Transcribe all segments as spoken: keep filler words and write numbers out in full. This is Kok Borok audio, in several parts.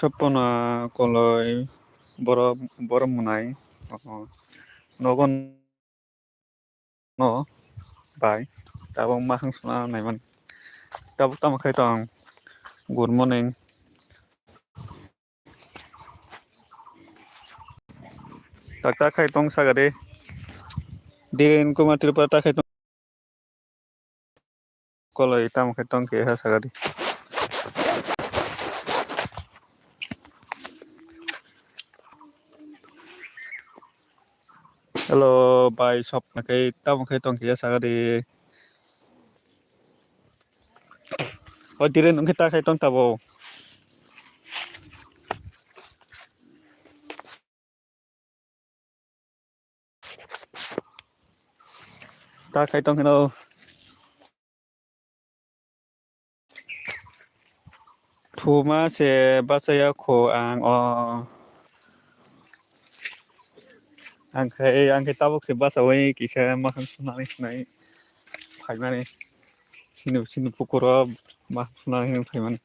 Sopona koloi borok, borok mwnai, o, nogo no bai tabuk masang suna naimani. Tabuk tamo khe tong, good morning. Tak tak khai tong sagadi. Diren Kumar Tripura tak khai tong. Koloi tamo khe tong khe ha sagadi. Hello bai, sopna khe tamo khe tong khe sagadi. O dire nung khe ta khai tong tabo. Ta khai tong kheno. Thuma se bachaya kho ang o. Ang khai, ang khai tabuk se bachawi kisa makhang sunani sinai phaimani. Sini, sini pukuro ma suna hini phaimani.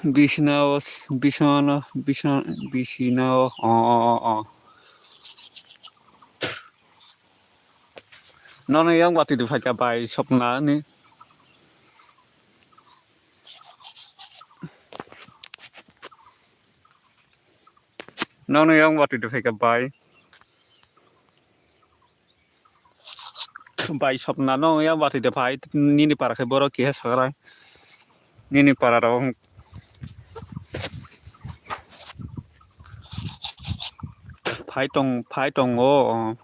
Bisina o, bisina, bisina, bisina o, o, o, o, o. Nono yang watwi de phaikha bai sopna ni. Nono yang watwi de phaikha bai. Bai sopna no yang watwi de phai nini para khe borok kiha sagrai. Nini para rok phai tong, phai tongo.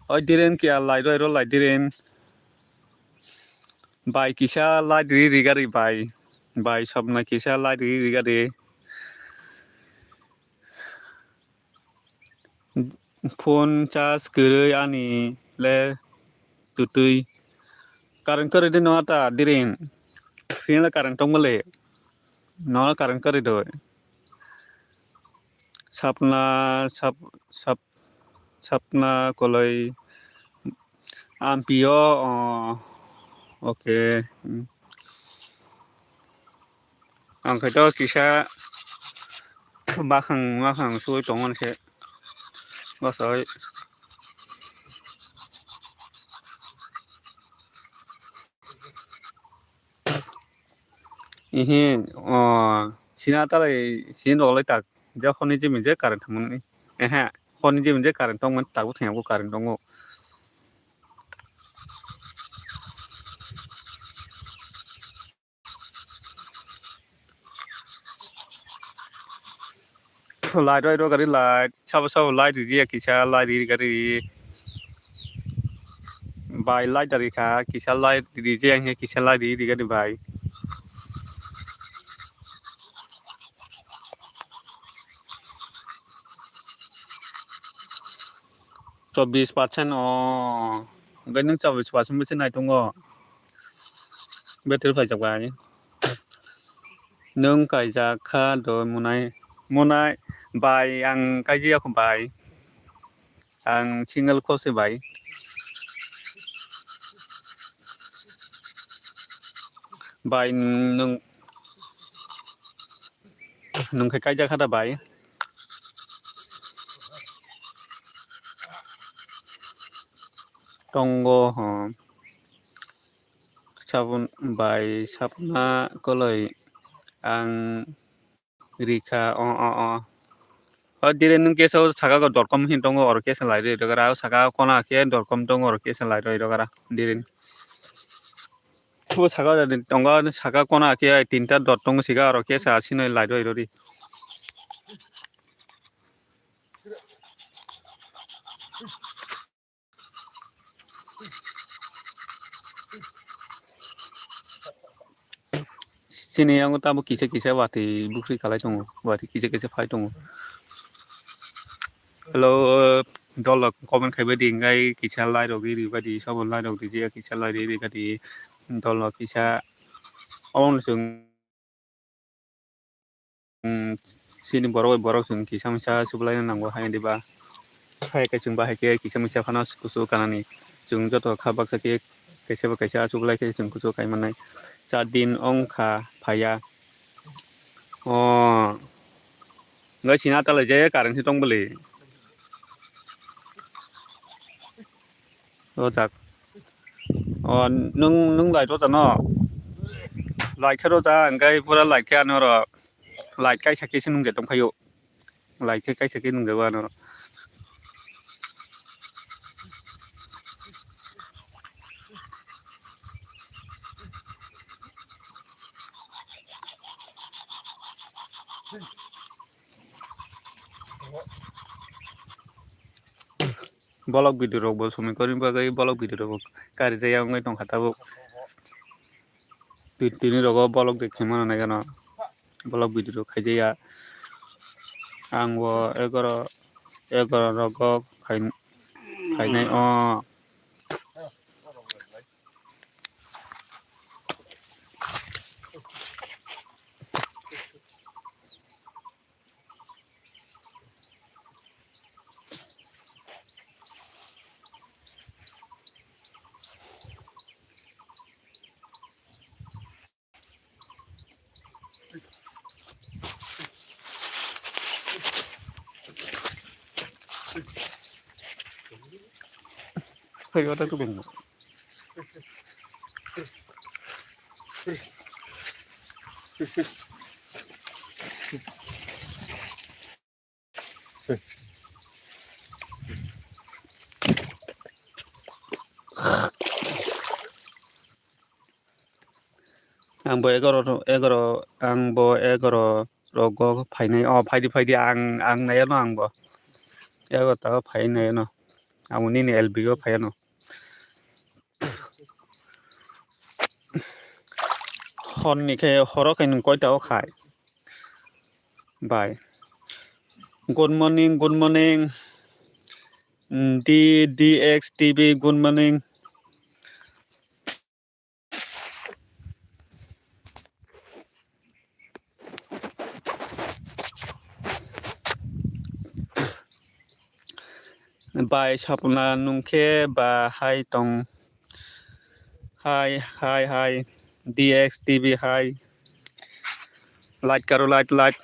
Oi diren kiya lai roi ro lai diren. Bai kisa lai ri ri gari bai. Bai sopna kisa lai ri ri gari. Phone charge kwrwi ani le twtwi. Current kwrwi de no ta diren. Phone le current tong mole. No current kwrwi do. Sapna, sap, sap, sapna koloi ampio, o, okay. Hmm. Ang khe to kisa bakhang, bakhang sui tongmani se. Bosoi. Ihi, o, sina talai, sin rok lai tak. Je honi jemi je current thangmani. Ehe, honi jemi je current tongmani, tabuk thangya bo current tongo. Light roi rw gari light, sabo sabo light rijia kisa light ri gari. Bai light dari kha, kisa light rijia kisa light ri gari bai. Chobbish percent o. Hwnkhe nwng chobbish percent bwse naitongo. Battery phaijak bai. Nwng kaijak kha do monai. Monai bai ang kaijak bai. Ang single kho se bai. Bai nwng, nwng khe kaijak kha da bai. Tongo ho. Sabun bai sabna koloi ang rikha o o o. O dire nwng kesa o saka o dotkom hin tongo oro kesa lai rwi rwgara o saka o kona khe dotkom tongo oro kesa lai rwi rwgara dire. O saka o tongo saka kona khe tinta dot tongo sika oro kesa asino lai rwi rwdi. Chini yango tamo kisa kisa watwi bukri kalai tongo, watwi kisa kisa phai tongo. Hello, dol rok comment khai bai di, hingai kisa lai rok ri bai di, sabo lai rok rijak kisa lai ri bai di, dol rok kisa omo chwng. Hmm, chini borok bai borok chwng kisa misa chuklaina nango, hai diba? Hai khe chwng bahai khe kisa misa phano kuchuk kanani. Chwng joto kha baksa khe kaisa ba kaisa chuklai khe chwng kuchuk kai mannai. Char din wng kha phaiya. O, ngai sina talai je current si tong bwle. Rojak. O, nwng, nwng light rojak no? Light khe rojak, hwnkhe pura light khe ano oro light kaisa khe se nungja tongphaio. Light khe kaisa khe nungjago ano oro. Bolok video rok bo somoi kwrwini bagwi bolok video rok bo kari jaya wngwi tongkha tabuk. Twi-, tini rogo bolok de khaimano naikhe no. Bolok video rok khaijaya. Ang bo egaro, egaro rogo khai-, khainai o. Hai, otak tuh bengong. Ang bo egaro, egaro, ang bo egaro rogo phainai. O, phaidi, phaidi, ang, ang naiyano ang bo. Egaro ta phai naiyano. Ang bo nini L B o phaiano. Horni khe, horo khe nwng koita o khai? Bye. Good morning, good morning. Mm, D D X T V, good morning. Bai Sapna nungkhe ba hai tong. Hai, hai, hai. D X T V hai. Like karo, like, like.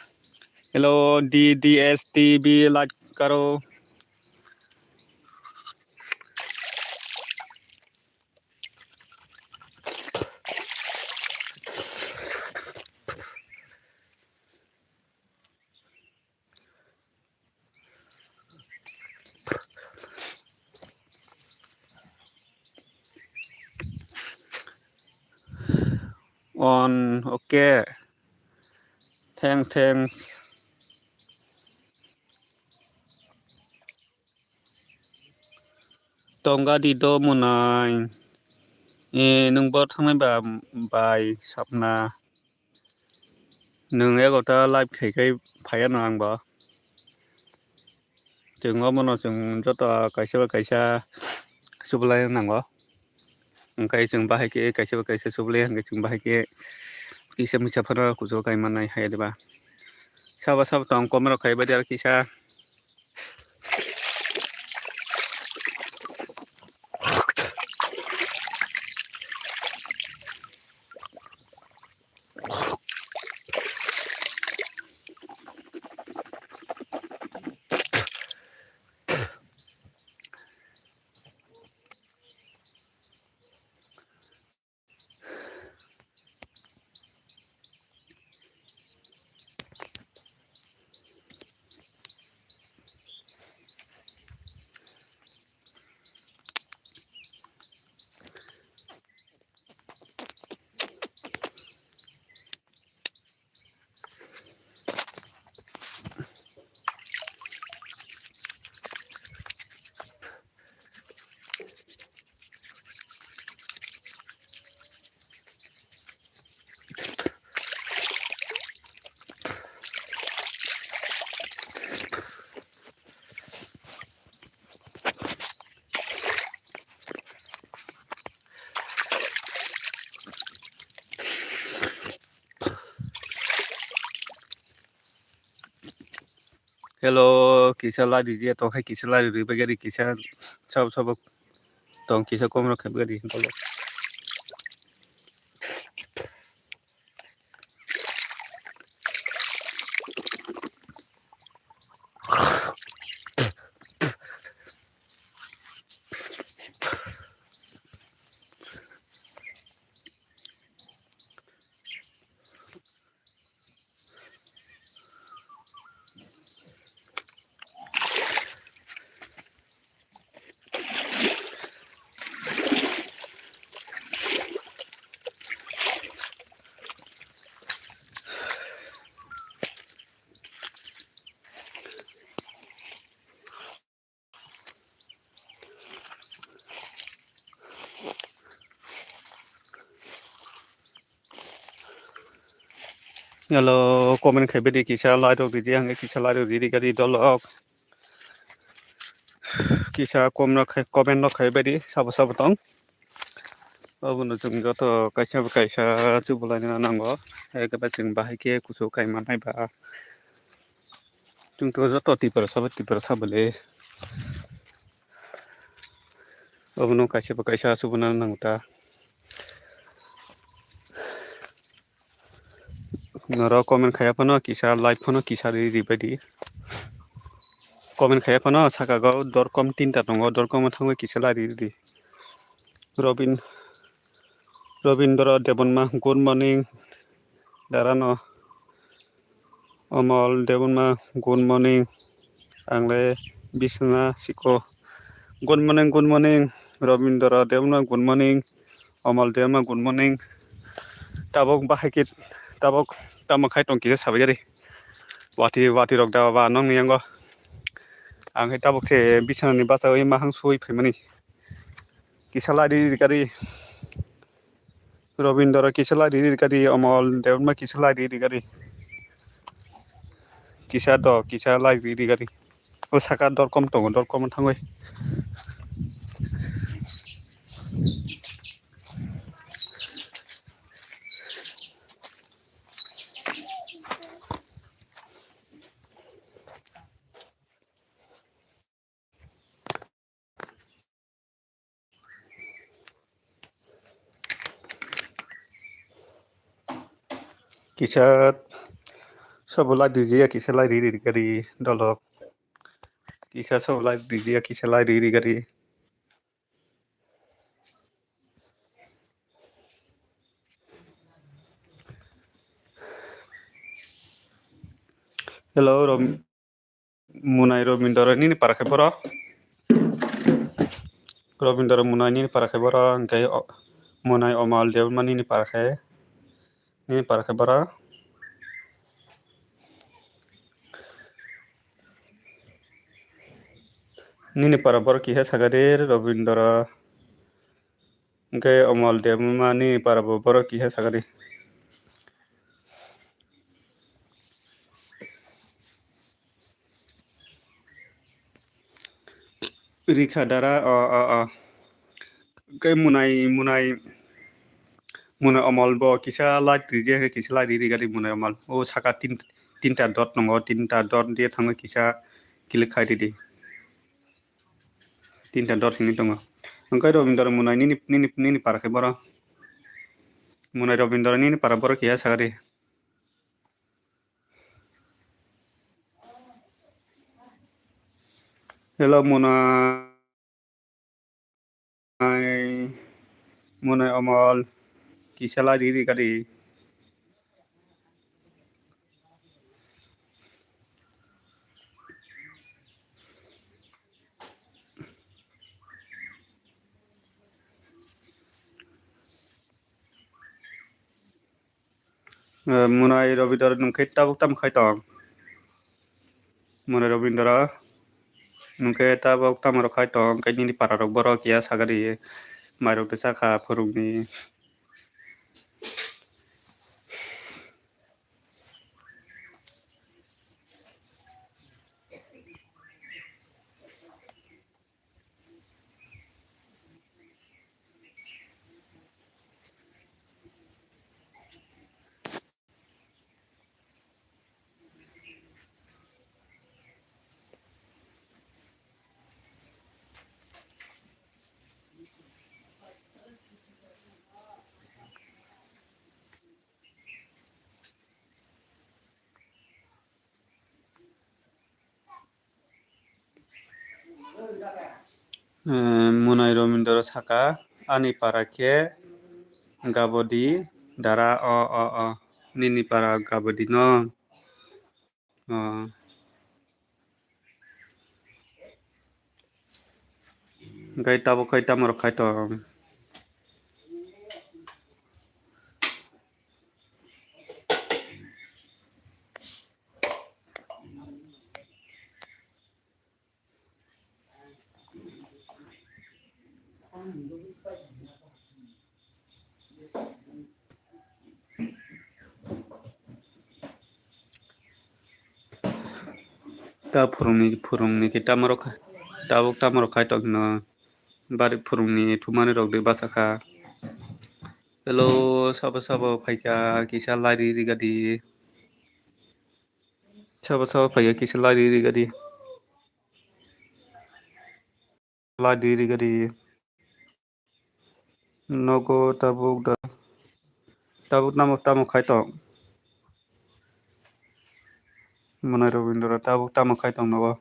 Hello, D D S T V, like karo. On, okay. Thanks, thanks. Tongga di do mwnai. E, nwng bo thangnai ba bai Sapna. Nwng egota live khai khai phaiya no ang bo. Chwng omono chwng joto kaisa bai kaisa chubalai nango. Hwnkhe chwng bahai khe kaisa bai kaisa chubalai hwnkhe chwng bahai khe kisa misa phano kuchugo kai mannai hai diba. Sabo sabo tong komrok khai bai de aro kisa. Hello, kisa lari je tong hai kisa lari ri bagari kisa sab sab tong kisa komrok khai bagari. Hello, comment khai bedi kisa like rok ridi ang kisa like rok ridi gadi dolok. Kisa kom rok khai comment rok khai bedi sabo sabo tong. Obono chwng joto kaisa bo kaisa chubulai na nango. Ekhe ba chwng bahai khe kuchuk kai manai ba. Chwng to joto Tiprasa bo Tiprasa bole. Obono kaisa bo kaisa chubuna nango ta. Norok comment khaiya phano kisa like phano kisa ri ri baidi. Comment khaiya phano saka go dorkom tinta tongo, dorkom thangwi kisa lai ri ri. Robin, Robindra Debbarma, good morning. Darano Amal Debbarma, good morning. Ang le bisna siko. Good morning, good morning. Robindra Debbarma, good morning. Amal Debbarma, good morning. Tabok bahai khe, tabok tamo khai tong kisa sabai gari. Wati, wati rok da ba nong ni yango. Ang khe tabok se bisna ni bachawi mahang sui phaimani. Kisa lai ri ri gari. Robindra kisa lai ri ri gari, Amal Debbarma kisa lai ri ri gari. Kisa do, kisa lai ri ri gari. O saka dorkom tongo, dorkom thangwi. Kisa sobo lai rijia, kisa lai ri ri gari dolok. Kisa sobo lai rijia, kisa lai ri ri gari. Hello, Rom-, Munai Robindra nini para khe boro. Robindra Munai nini para khe boro, hwnkhe o-, Munai Omal Debbarma nini para khe, nini para khe boro. Nini para boro kiha sakha de Robindra. Hwnkhe Omal Debbarma nini para bo boro kiha sakha de. Rikha dara, o, o, o. Khe munai, munai, munai omal bo kisa light rije, kisa light riri gari munai omal. O saka tin, tinta dot nongo, tinta dot dia thango kisa click khai ridi. Tinta dot hini tongo. Hwnkhe Robindra munai nini, nini, nini para khe boro. Munai Robindra nini para boro kiya sagari. Hello, Mona. Ai, Mona Amal. Kisa lai riri gari. Eh, Munai Robindra nung khe tabuk tamo khai tong? Munai Robindra nung khe tabuk tamo rok khai tong? Khe nini para rok borok ya sagari mairok twi sakha phurungni. Eh, Munai Romindra saka, ani para khe Gabodi dara, o, o, o, nini para Gabodi no. O. Hwnkhe tabuk khai tamo rok khai tong? Ta phurungni, phurungni khe tamo rok khai, tabuk tamo rok khai tongno bari phurungni thumani rok de bachakha. Hello, sabo sabo phaikha kisa lai riri gadi. Sabo sabo phaikha kisa lai riri gadi. Lai riri gadi. Nogo tabuk da, tabuk tamo tamo khai tong? Munai Robindra tabuk tamo khai tong nogo?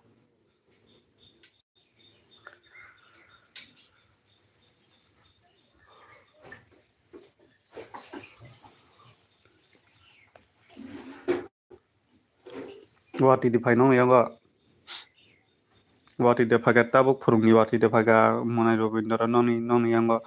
Watwi de phai nokni yango. Watwi de phaikha tabuk phurungni watwi de phaikha Munai Robindra nokni, nokni yango.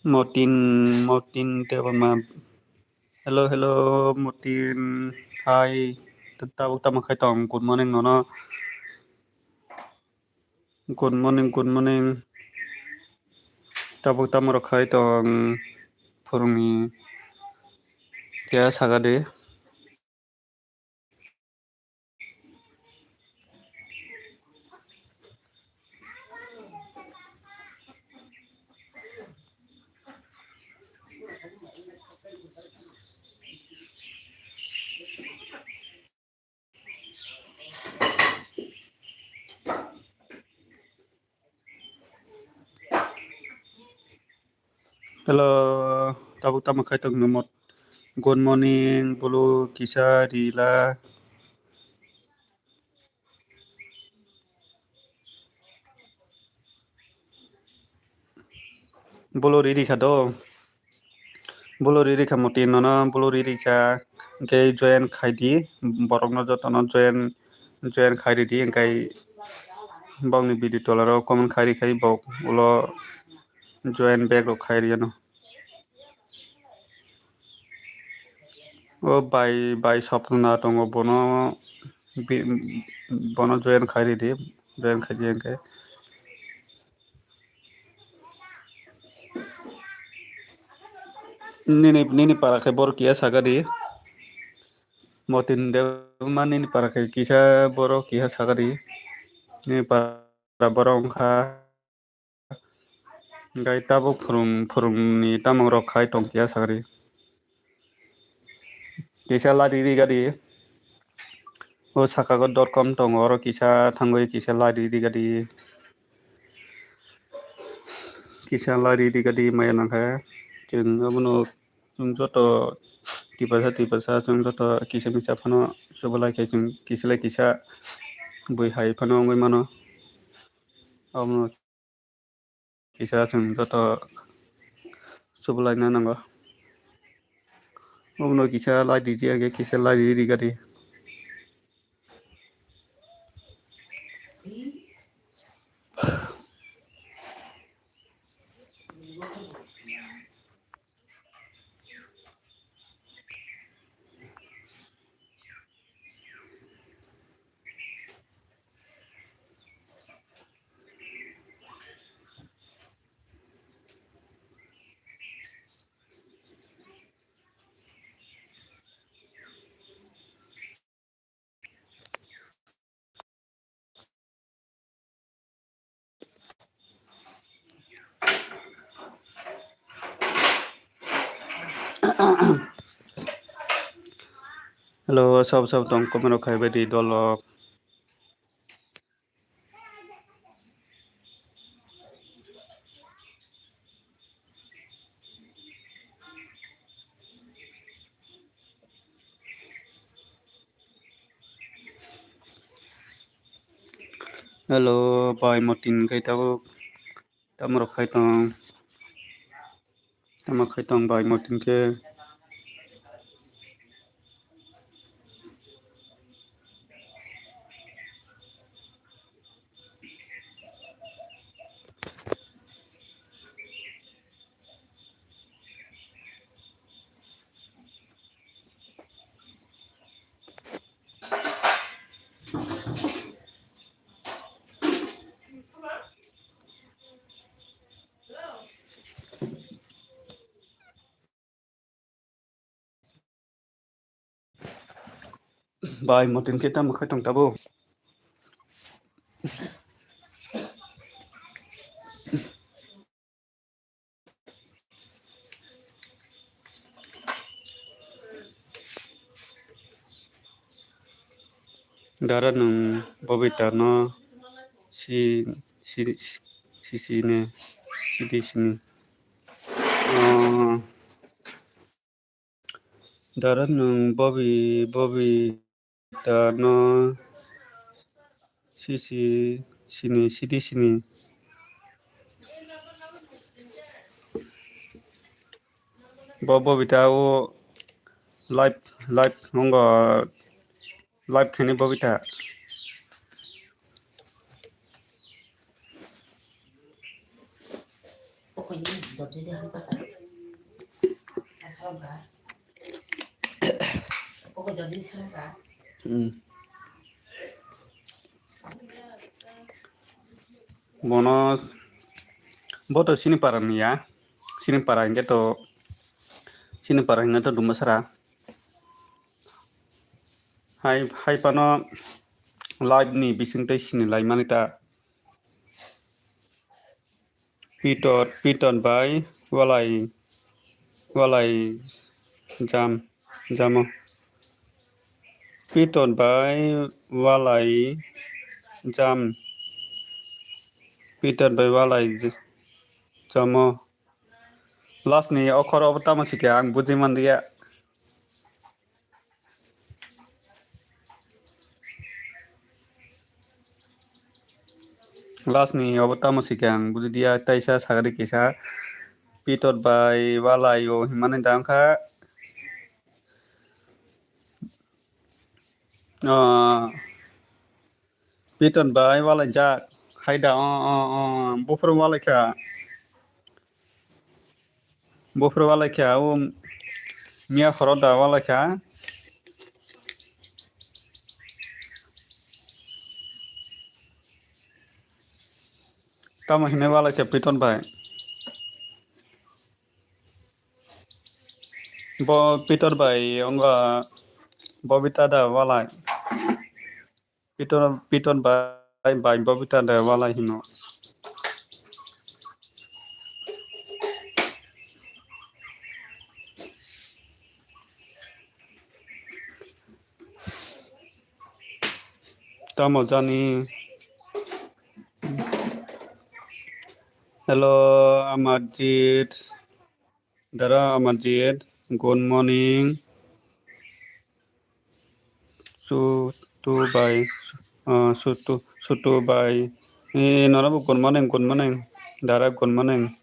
Motin, Motin Debbarma. Hello, hello, Motin. Hi. Tabuk tamo khai tong? Good morning nono. Good morning, good morning. Tabuk tamo rok khai tong phurungni? Kya saga de? Hello, tabuk tamo khai tong nung mo? Good morning, bulu kisa rila. Bulu riri kha do. Bulu riri kha moti nono, bulu riri kha. Hwnkhe join khai di, borokno jotono join, join khai ridi, hwnkhe bokni video tolaro comment khai ri khai bok ulo join back rok khai riyano. O bai, bai Sapna tongo, bono bi-, bono join khai ridi, join khai di hwnkhe. Nini, nini para khe borok kiya saka di. Motin Debma nini para khe kisa borok kiya saka di. Nini para borok wngkha. Gai tabuk phwrwng, phwrwngni tamung rok khai tong kiya sakri. Kisa lari rigadi. O saka o dot com tongo, oro kisa thangwi kisa lari rigadi. Kisa lari rigadi maya nangkha. Chwng abono chwng joto tipasa, tipasa chwng joto kisa misa phano chubalai khe chwng kisa lai kisa bui hai phano wngwi mano. Abono kisa chwng joto chubalaina nango. Obono kisa lai ridi age, kisa lai ridi gadi. Hello, sab sab tong comment rok khai bai di dolok. Hello, bai Motin khe tabuk tamo rok khai tong. Tamo khai tong bai Motin khe. Bai Motin khe tamo khai tong tabuk. Dara nwng Bobita no si, si, si, si, sini, sidi sini. Oh. Dara nwng Bobi, Bobita no sisi sini, sidi sini. Bo Bobita o live, live wngkha. Live khaini Bobita. Hmm. Bono, bo to sini para ni ya. Sini para hingke to, sini para hingke to Dumbasara. Hai, hai phano live ni bising tei sini lai mani ta. Pitor, Pitor bai walai, walai jam, jamo. Pitor bai walai jam. Pitor bai walai j-, jamo. Last ni okhor obo tamo sikha ang bujui manliya. Last ni obo tamo sikha ang bujui diya, taisa sagadi kisa Pitor bai walai o himani dang kha. Ah, Piton bai walai jak. Haida, o, o, o, buphuru walai kha. Buphuru walai kha, o miya khoro da walai kha. Tamo hinwi walai kha Piton bai. Bo Pitor bai wngkha Bobita da walai. Pitor, Pitor bai, bai Bobita da walai hino. Tamo jani. Hello, Amarjit. Dara Amarjit, good morning. Sutu bai, ah, Sutu, Sutu bai. Eh, norabo good morning, good morning. Dara, good morning.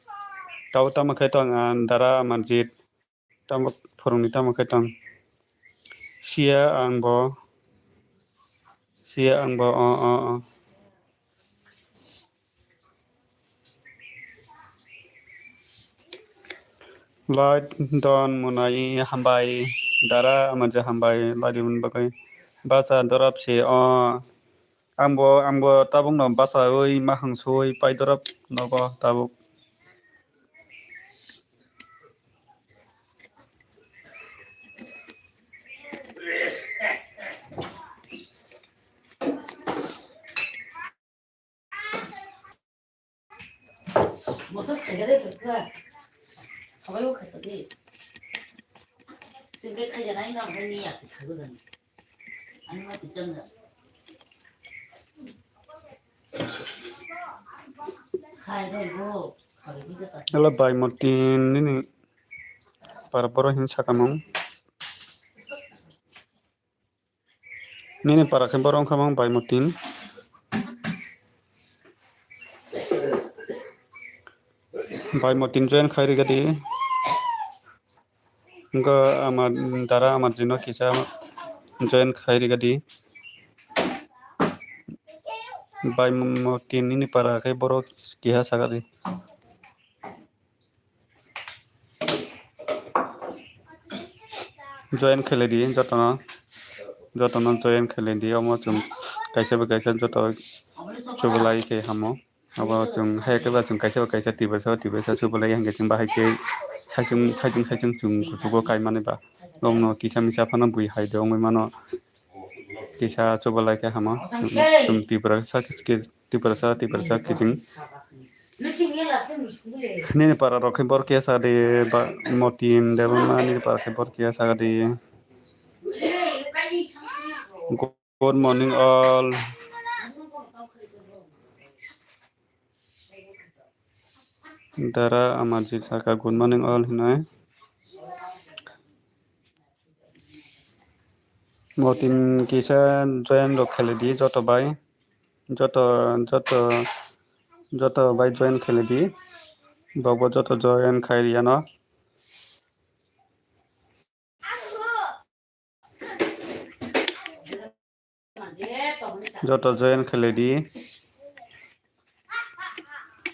Tabo tamo khe tong, ah, Dara Amarjit. Tamo phwrwngni tamo khe tong. Siya ang bo. Siya ang bo, o, o, o. Light don mwnai hambai, Dara Amarjit hambai, light don bagwi. Basa dorap se o. Ang bo, ang bo tabuk no basa oi, mahang soi, pai dorap nogo tabuk. Hello, bai Motin, nini para boro hin sakamung. Nini para khe boro wngkha mang bai Motin. Bai Motin join khai rikadi. Wngkha ama dara ama jino kisa join khai rikadi. Bai Motin nini para khe boro kiha sakadi. Join khailai di jotono, jotono join khailai di, omo chwng kaisa bai kaisa joto chubalai khe hamo. Abo chwng hai khe ba chwng kaisa bai kaisa tiprasa tiprasa chubalai hwnkhe chwng bahai khe saichung saichung saichung chwng kuchugo kaimani ba. Omono kisa misa phano bui hai de wngwi mano. Kisa chubalai khe hamo. Chwng, chwng tiprasa khe, tiprasa, tiprasa kiching. Nini para rok khe bor kesa de ba Motin Debbarma nini para khe bor kesa de. Good morning all. Dara Amarjit saka good morning all hinoi. Motin kisa join rok khailai di joto bai. Joto, joto, joto bai join khailai di. Bokbo joto join khai riyano. Joto join khailai di.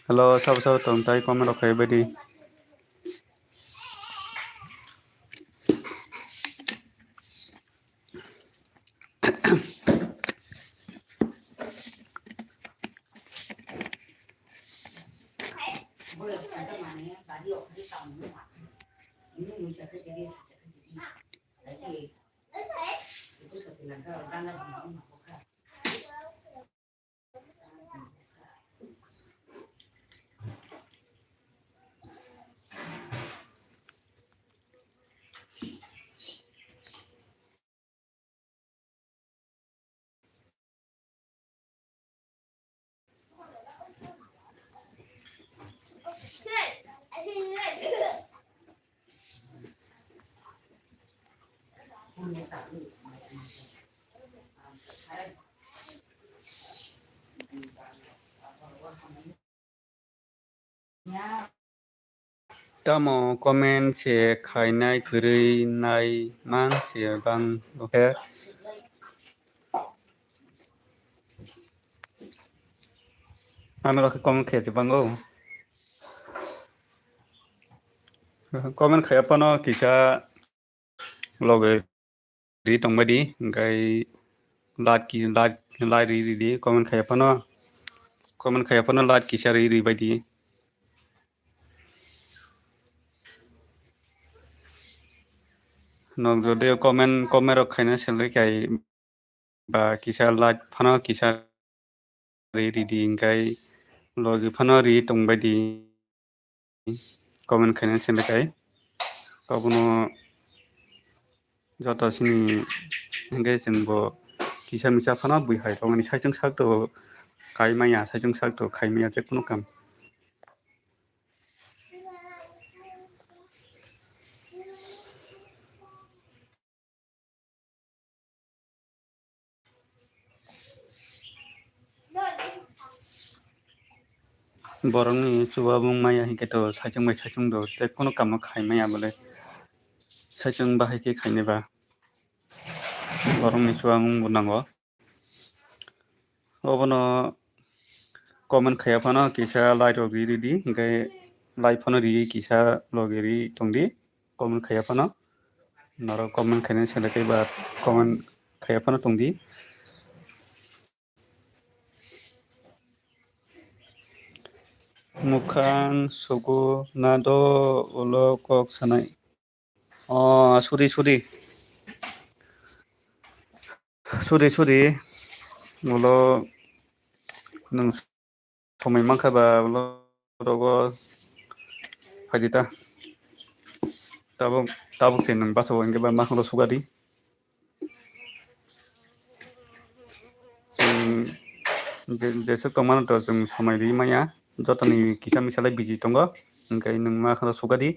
Hello, sabo sabo tong tai comment rok khai bai di. Tamo comment se khainai kwrwi nai mang se bang khe. Ano khe comment khe se bango. Comment khaya phano kisa loge ri tongbaidi, hingkai like ki, like, like ri, ri di, comment khaya phano, comment khaya phano like kisa ri, ri baidi. Nog jodi comment, comment rok khaina selai kai ba kisa like phano kisa ri, ri di, hingkai logi phano ri tongbaidi. Comment khaina selai kai. Abono joto sini hingke chwng bo kisa misa phano bui hai tongmani saichung sak to kai maya, saichung sak to khai maya je kunu kam. Borokni chubamung maya hinkhe to saichung bai saichung do, tei kunu kamo khai maya bole. Saichung bahai khe khainai ba borokni chubamung bo nango. Obono comment khaiya phano kisa like rok ri ridi, hinkhe like phano ri kisa logi ri tongdi. Comment khaiya phano, norok comment khainai selekhe ba comment khaiya phano tongdi. Mukhang sugu nado ulo kok sanai. Oh, sudi, sudi. Sudi, sudi. Ulo nung somoi mankha ba ulo rogo phaidi ta. Tabuk, tabuk se nung basa bo hingke ba makhang rok sugadi. Chwng je, jeswk tongmano to chwng somoi ri manya, jotoni kisa misa lai busy tongo, hingke nung makhang rok sugadi.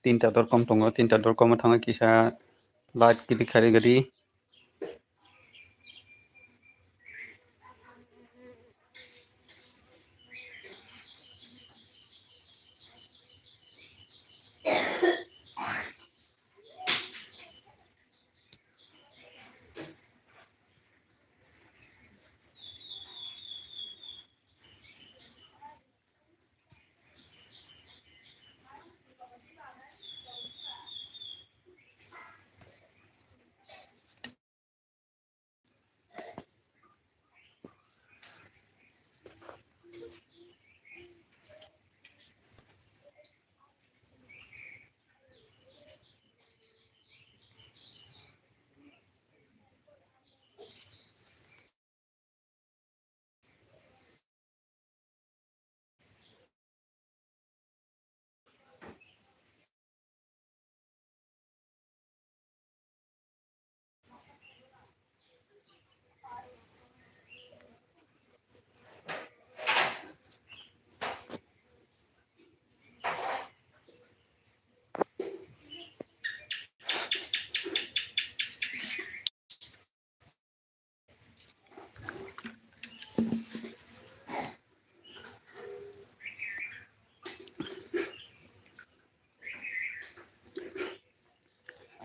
Tinta dorkom tongo, tinta dorkomo thangwi kisa light kidik kharigadi.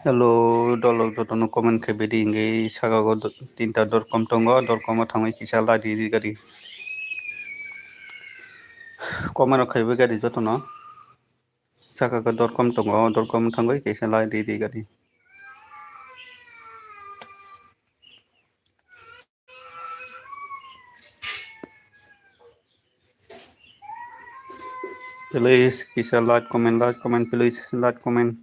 Hello, dolok jotono comment khai bedi hinwi saka go do-, tinta dorkom tongo, dorkomo thangwi kisa ladi di gari. Comment rok khai bedi gari jotono saka go dorkom tongo, dorkom thangwi kisa ladi di gari. Please, kisa like, comment, like, comment, please, like, comment.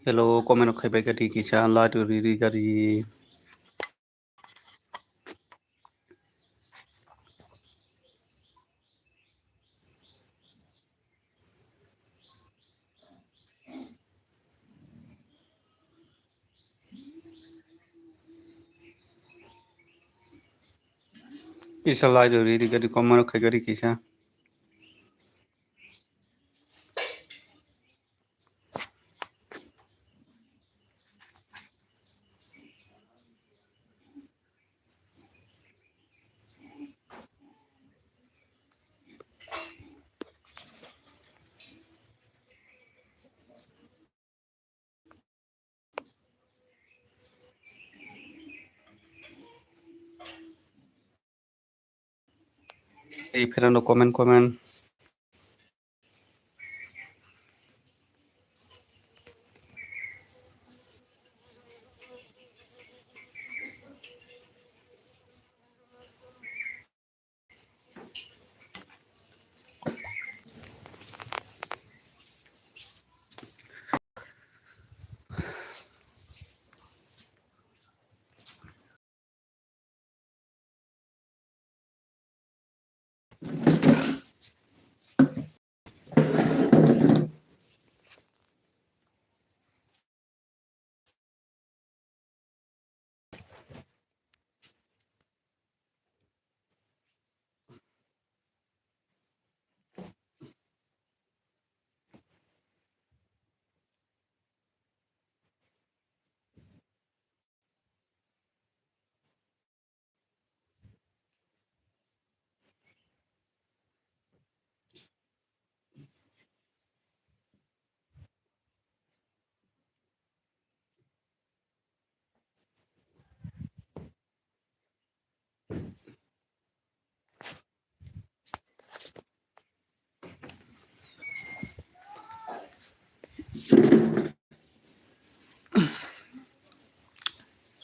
Hello, comment rok khaibai kha di kisa, like riri gari. Kisa like riri gari, comment rok khaibai di kisa. Ei, pherano comment, comment.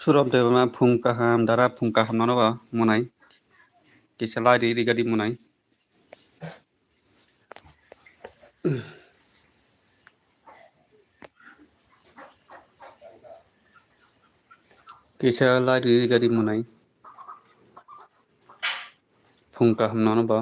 Surab Debbarma phung kaham, dara phung kaham nono ba munai. Kisa lai ri ri gadi munai. Kisa lai ri ri gadi munai. Phung kaham nono ba.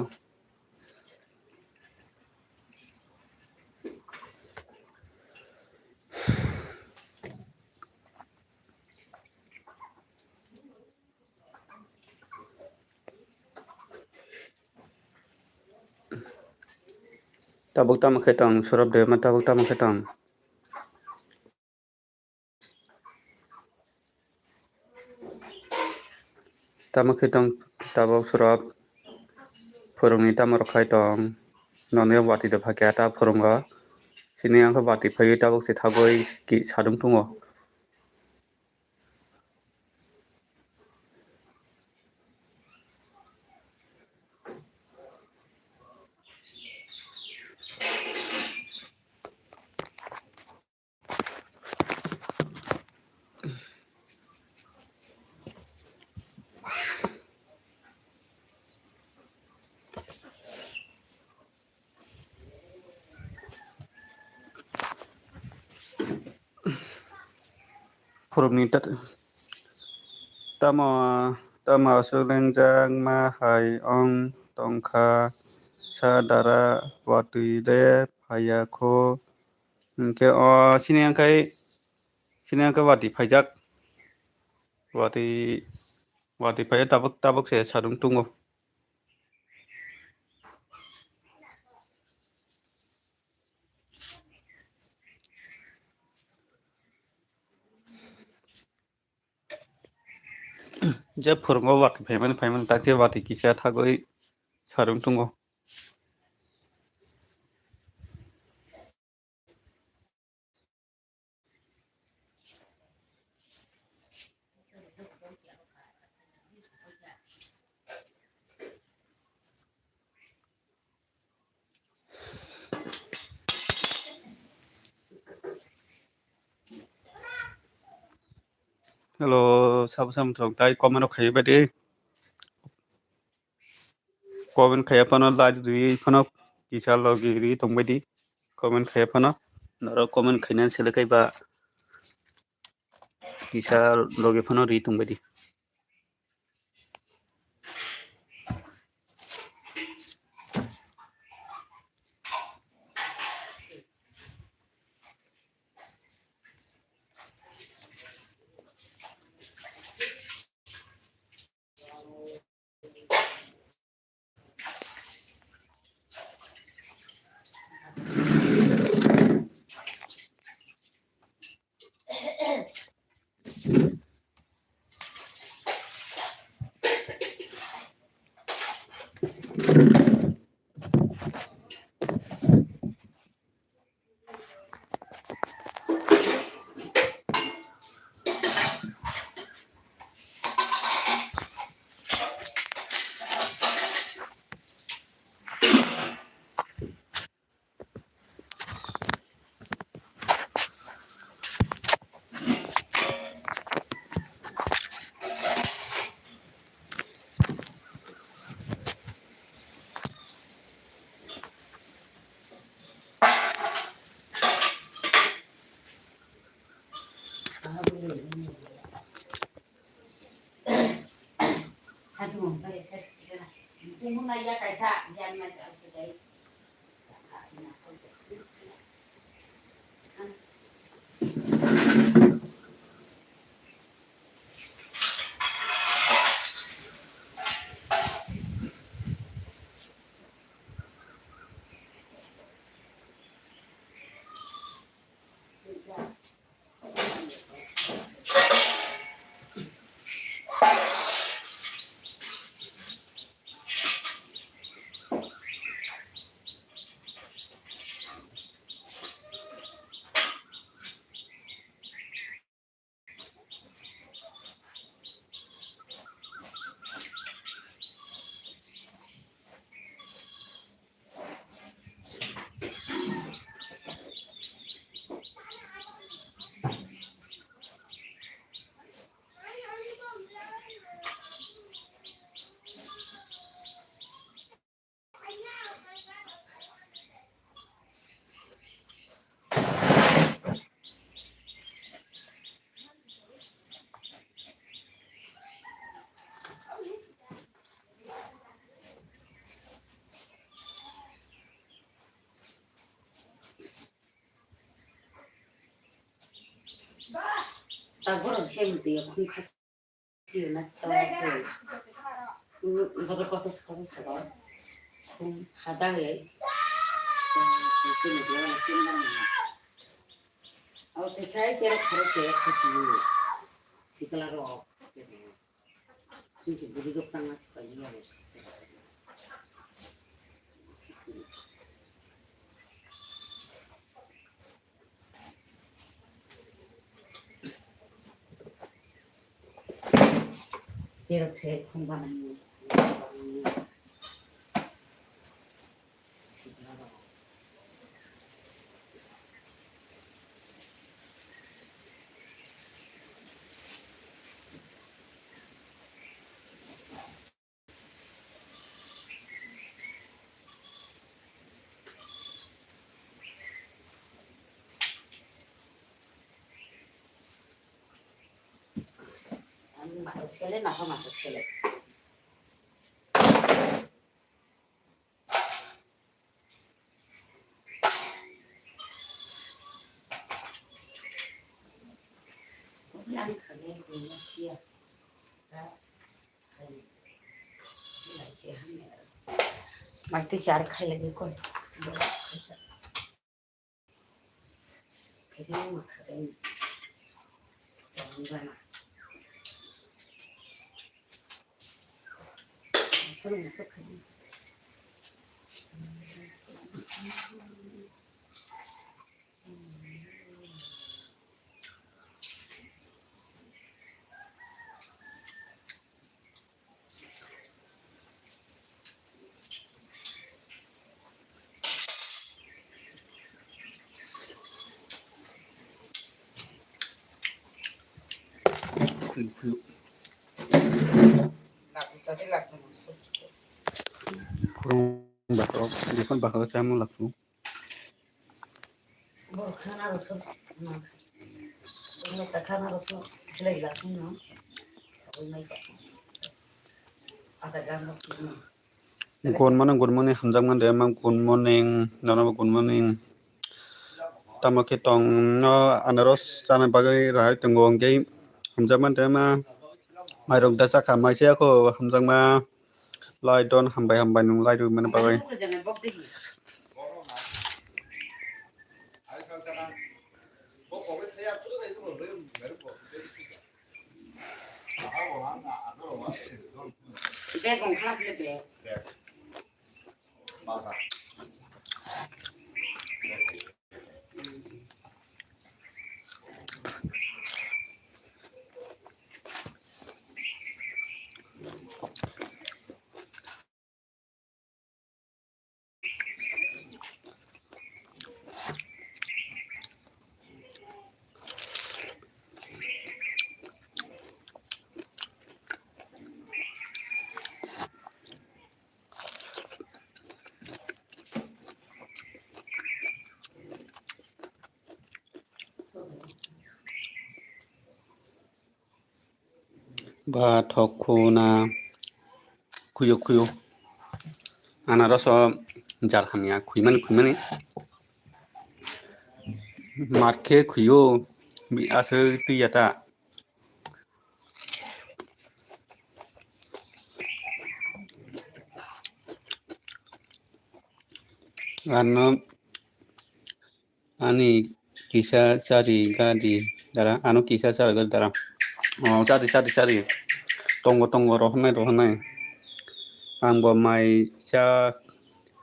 Tabuk tamo khe tong, Surab Debbarma tabuk tamo khe tong. Tamo khe tong, tabuk Surab phwrwngni tamo rok khai tong. Noni watwi da phakya ta phwrwngo. Sini ang khe watwi phaiwi tabuk se thagwi ki sadung tungo. Phwrwngni ta-, tamo, tamo aswk lengjak ma hai wng tongkha, sa dara watwi le phaiya kho. Hinkhe o sini ang khai, sini ang khai watwi phaijak. Watwi, watwi phaiya tabuk, tabuk se sadung tungo. Je phwrwngo watwi phaimani, phaimani tak je watwi kisa thagwi sarung tungo. Hello, sabo sabo thong tai comment rok khaiwi baidi. Comment khaiya phano like rwi phano kisa logi rwi tongbaidi. Comment khaiya phano norok comment khainani sele kaiba kisa logi phano rwi tongbaidi. Tabuk borok hem twi khum khasi na to. Borok kosa kosa sabo. Khum hada he. Sini dia sini. Au te khai se kharo che khati. Sikla ro. Sini budi dok tang mas kali ya. Jerok se khum banai. Sele, masa masa sele. Mai twi char khai lagi koi. Phurung bakhok, jikon bakhok chamung lakhu. Good morning, good morning, hamjakma de ma, good morning, nono bo good morning. Tamo khe tong no anaros chana bagwi rahai tongo, hwnkhe hamjakma de ma, mairok da chakha, maisa ya kho hamjakma. Lai don, hambai hambai nwng lai rwmani bagwi. Ba thok khu na khuyo khuyo. Anaros o jar hamya khwimani khwimani. Mar khe khwio aswk twi ya ta. Ano ani kisa chari gadi dara, ano kisa chari gadi dara. O chari chari chari. Tongo tongo rohornai rohornai. Ang bo mai cha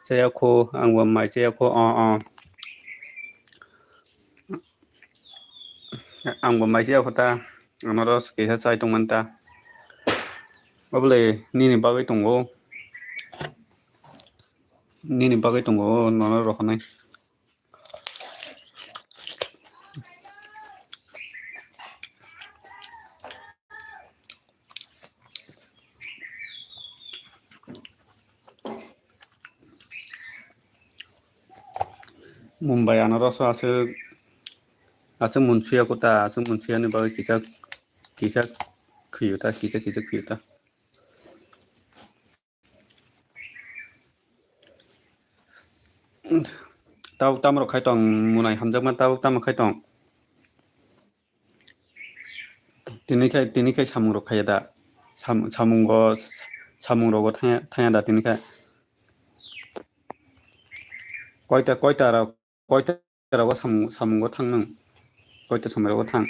chaya kho, ang bo mai chaya kho, o o. Ang bo mai chaya kho ta, ano ro kisa chai tongmani ta. Obole nini bagwi tongo. Nini bagwi tongo, nono rohornai. Mumbai anaros aswk, aswk munsuya kota, aswk munsuyani bagwi kisa, kisa khwiyota, kisa, kisa khwiyota. Tabuk tamo rok khai tong, munai hamjakma tabuk tamo khai tong. Tini khai, tini khai samung rok khaiya da? Sam-, samungo, samung rogo thangya, thangya da tini khai? Koita, koita rok, koita rogo samung, samungo thang nang? Koita somoi rogo thang?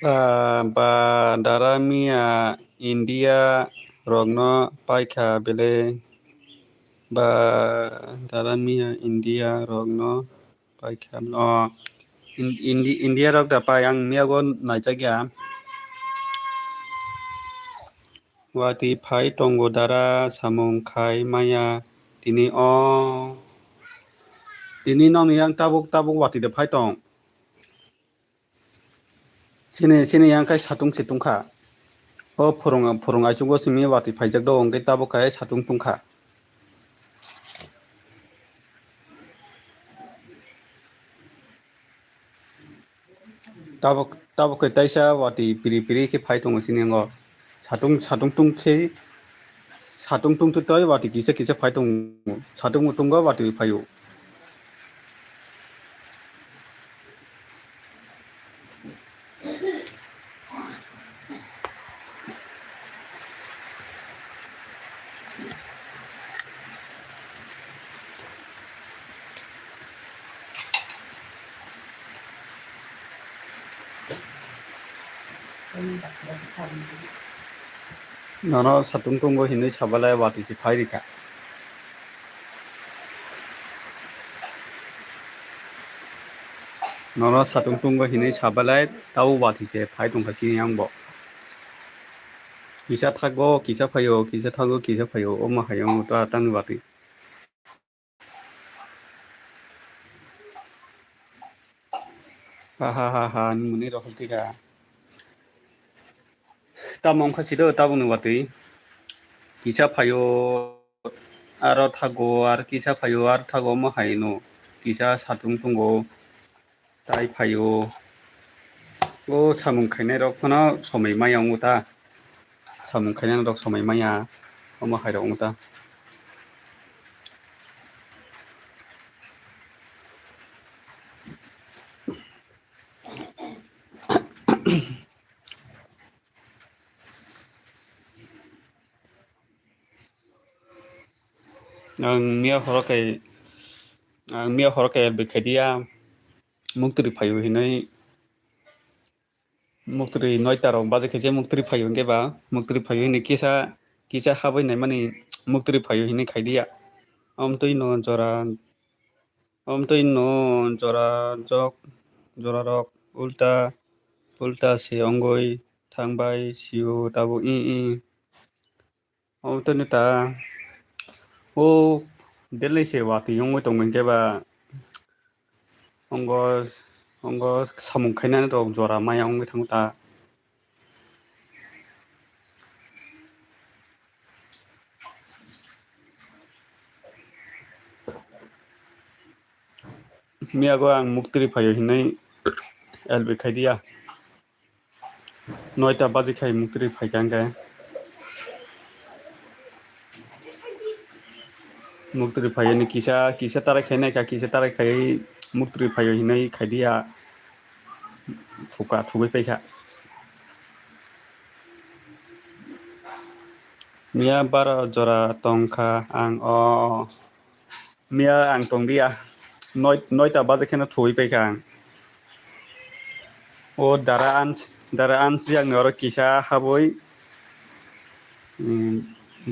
Ba, ba, dara miya India rokno paikha belai. Ba, dara miya India rokno paikha. O, In-, Indi-, India rok da pai, ang miyago naijakya. Watwi phai tongo dara, samung khai maya tini o. Tini nokni yang tabuk tabuk watwi de phai tong. Chini, chini yang khai satung se tungkha. O phurung, phurung aichugo simi watwi phaijak do, hwnkhe tabuk khai satung tungkha. Tabuk, tabuk khe taisa watwi piri piri khe phai tongo chini yango. Satung, satung tung khe, satung tung twi watwi kisa kisa phai tongo. Satung bo tungo watwi phaio. Nono satung tungo hinwi sabalai watwi se phai rikha. Nono satung tungo hinwi sabalai tabo watwi se phai tongkha chini yang bo. Kisa thago, kisa phaio, kisa thago, kisa phaio, omo hai wng ta tangni watwi. Ha, ha, ha, ha, ni mwnwi rok tika. Tamo wngkha sido tabukni watwi. Kisa phaio, aro thago, aro kisa phaio, aro thago omo hai no. Kisa satung tungo, tai phaio. O samung khainai rok phano somoi maya wngo ta. Samung khainani rok somoi maya, omo hai rok wng ta. Ang miya horo kai, ang miya horo kai bwkhai diya, muktri phaio hinwi. Muktri noita rok baje khe je muktri phaio hwnkhe ba, muktri phaio hwnwi kisa, kisa habwi naimani muktri phaio hwnwi khai diya. Omtwi no jora, omtwi no jora jok, jora rok ulta, ulta se ongoi thangbai sio tabuk i, i. Omo tini ta o delai se watwi wngwi tongmani khe ba ongo, ongo samung khainani rok jora maya wngwi thango ta. Miyago ang muktri phaio hinwi L B khai diya. Noita baji khai muktri phaikha hwnkhe. Muktri phaiyani kisa, kisa tarai khai naikha, kisa tarai khai muktri phaio hinwi khai diya. Thuka, thugwi paikha. Miya baro jora tongkha ang o. Miya ang tong diya, noi, noita baje kheno thwi paikha ang. O dara ans, dara ans yang oro kisa habwi, mm,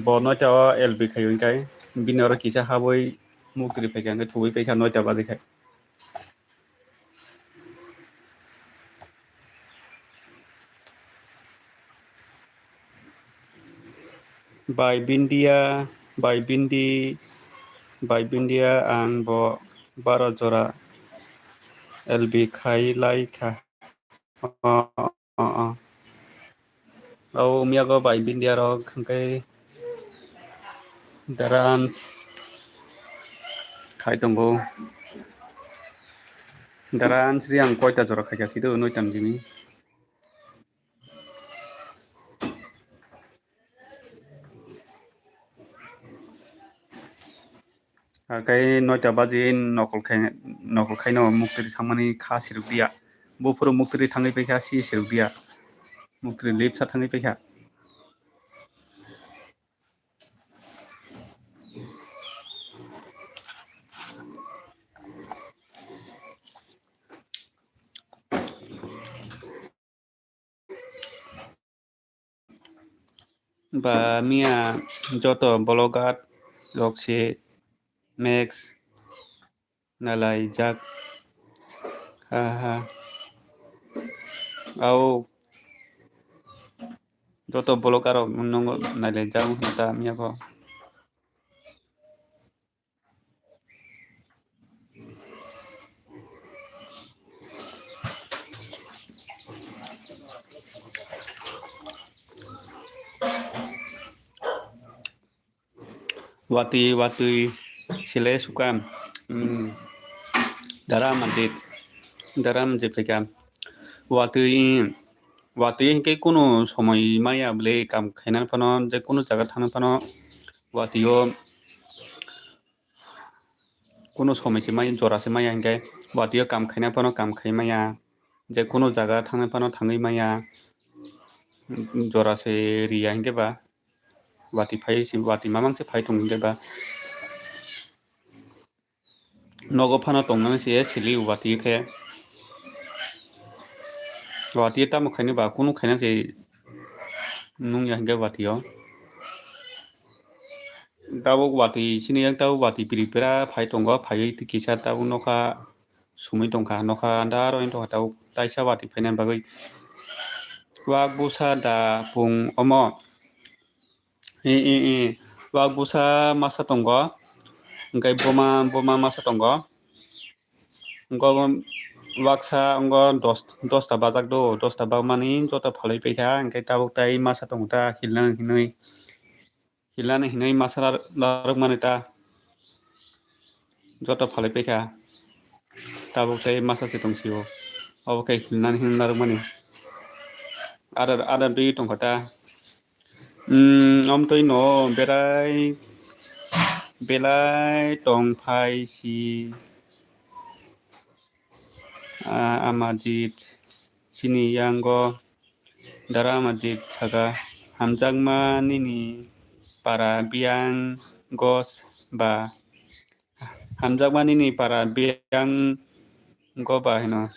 bo noita o L B khai hwnkhai, bini oro kisa habwi muktri paikha, hwnkhe thwi paikha noita baje khai. Bai bindia, bai bindi, bai bindia ang bo baro jora L B khai lai kha. O, o, o. O miyago bai bindia rok hwnkhe dance khai tongo. Dance ri ang koita jora khaikha sido noita ni simi. Akai noita baji nokol khai, nokol khaino muktri thangmani kha sirwk diya. Buphuru muktri thangwi paikha si sirwk diya. Muktri lipsa thangwi paikha. Ba miya joto vlogger rok se Max nalaijak. Aha. Au. Joto vlogger rok nungo nalaijak wngkha ta miya bo. Watwi, watwi, sile sukam. Hmm. Dara manjit, dara manjit phaikha. Watwi, watwi hinkhe kunu somoi maya bwle kam khaina phano, je kunu jaga thangna phano, watwi o kunu somoi se maya, jora se maya hinkhe, watwi o kam khaina phano kam khai maya, je kunu jaga thangna phano thangwi maya, jora se riya hinkhe ba. Watwi phai se, watwi mamang se phai tongo hinkhe ba. Nogo phano tongnani se sili watwi khe. Watwi tamo khaini ba kunu khaina se nungya hinkhe watwi o. Tabuk watwi sini yang tabuk watwi piripira phai tongo, phaiwi kisa tabuk nokha sumui tongkha, nokha andar wng tongkha tabuk taisa watwi phainani bagwi. Wak busa da pung omo. I, i, i. Wak busa masa tongo. Hwnkhe buma, buma masa tongo. Hwnkhe waksa wngkha dos, dosta bajak do. Dosta bakmani joto phalwi paikha. Hwnkhe tabuk tai masa tongo ta hilna hinwi. Hilna hinwi masa lar-, larwkmani ta. Joto phalwi paikha. Tabuk tei masa se tong sio. Obo khe hinani hinwi narwkmani. Adar, adar dui tongkha ta. Hmm, omtwi no berai, belai tong phai si. Ah, Amajit, chini yango. Dara Amajit saka, hamjakma nini para biyang gos ba. Hamjakma nini para biyang go ba hino.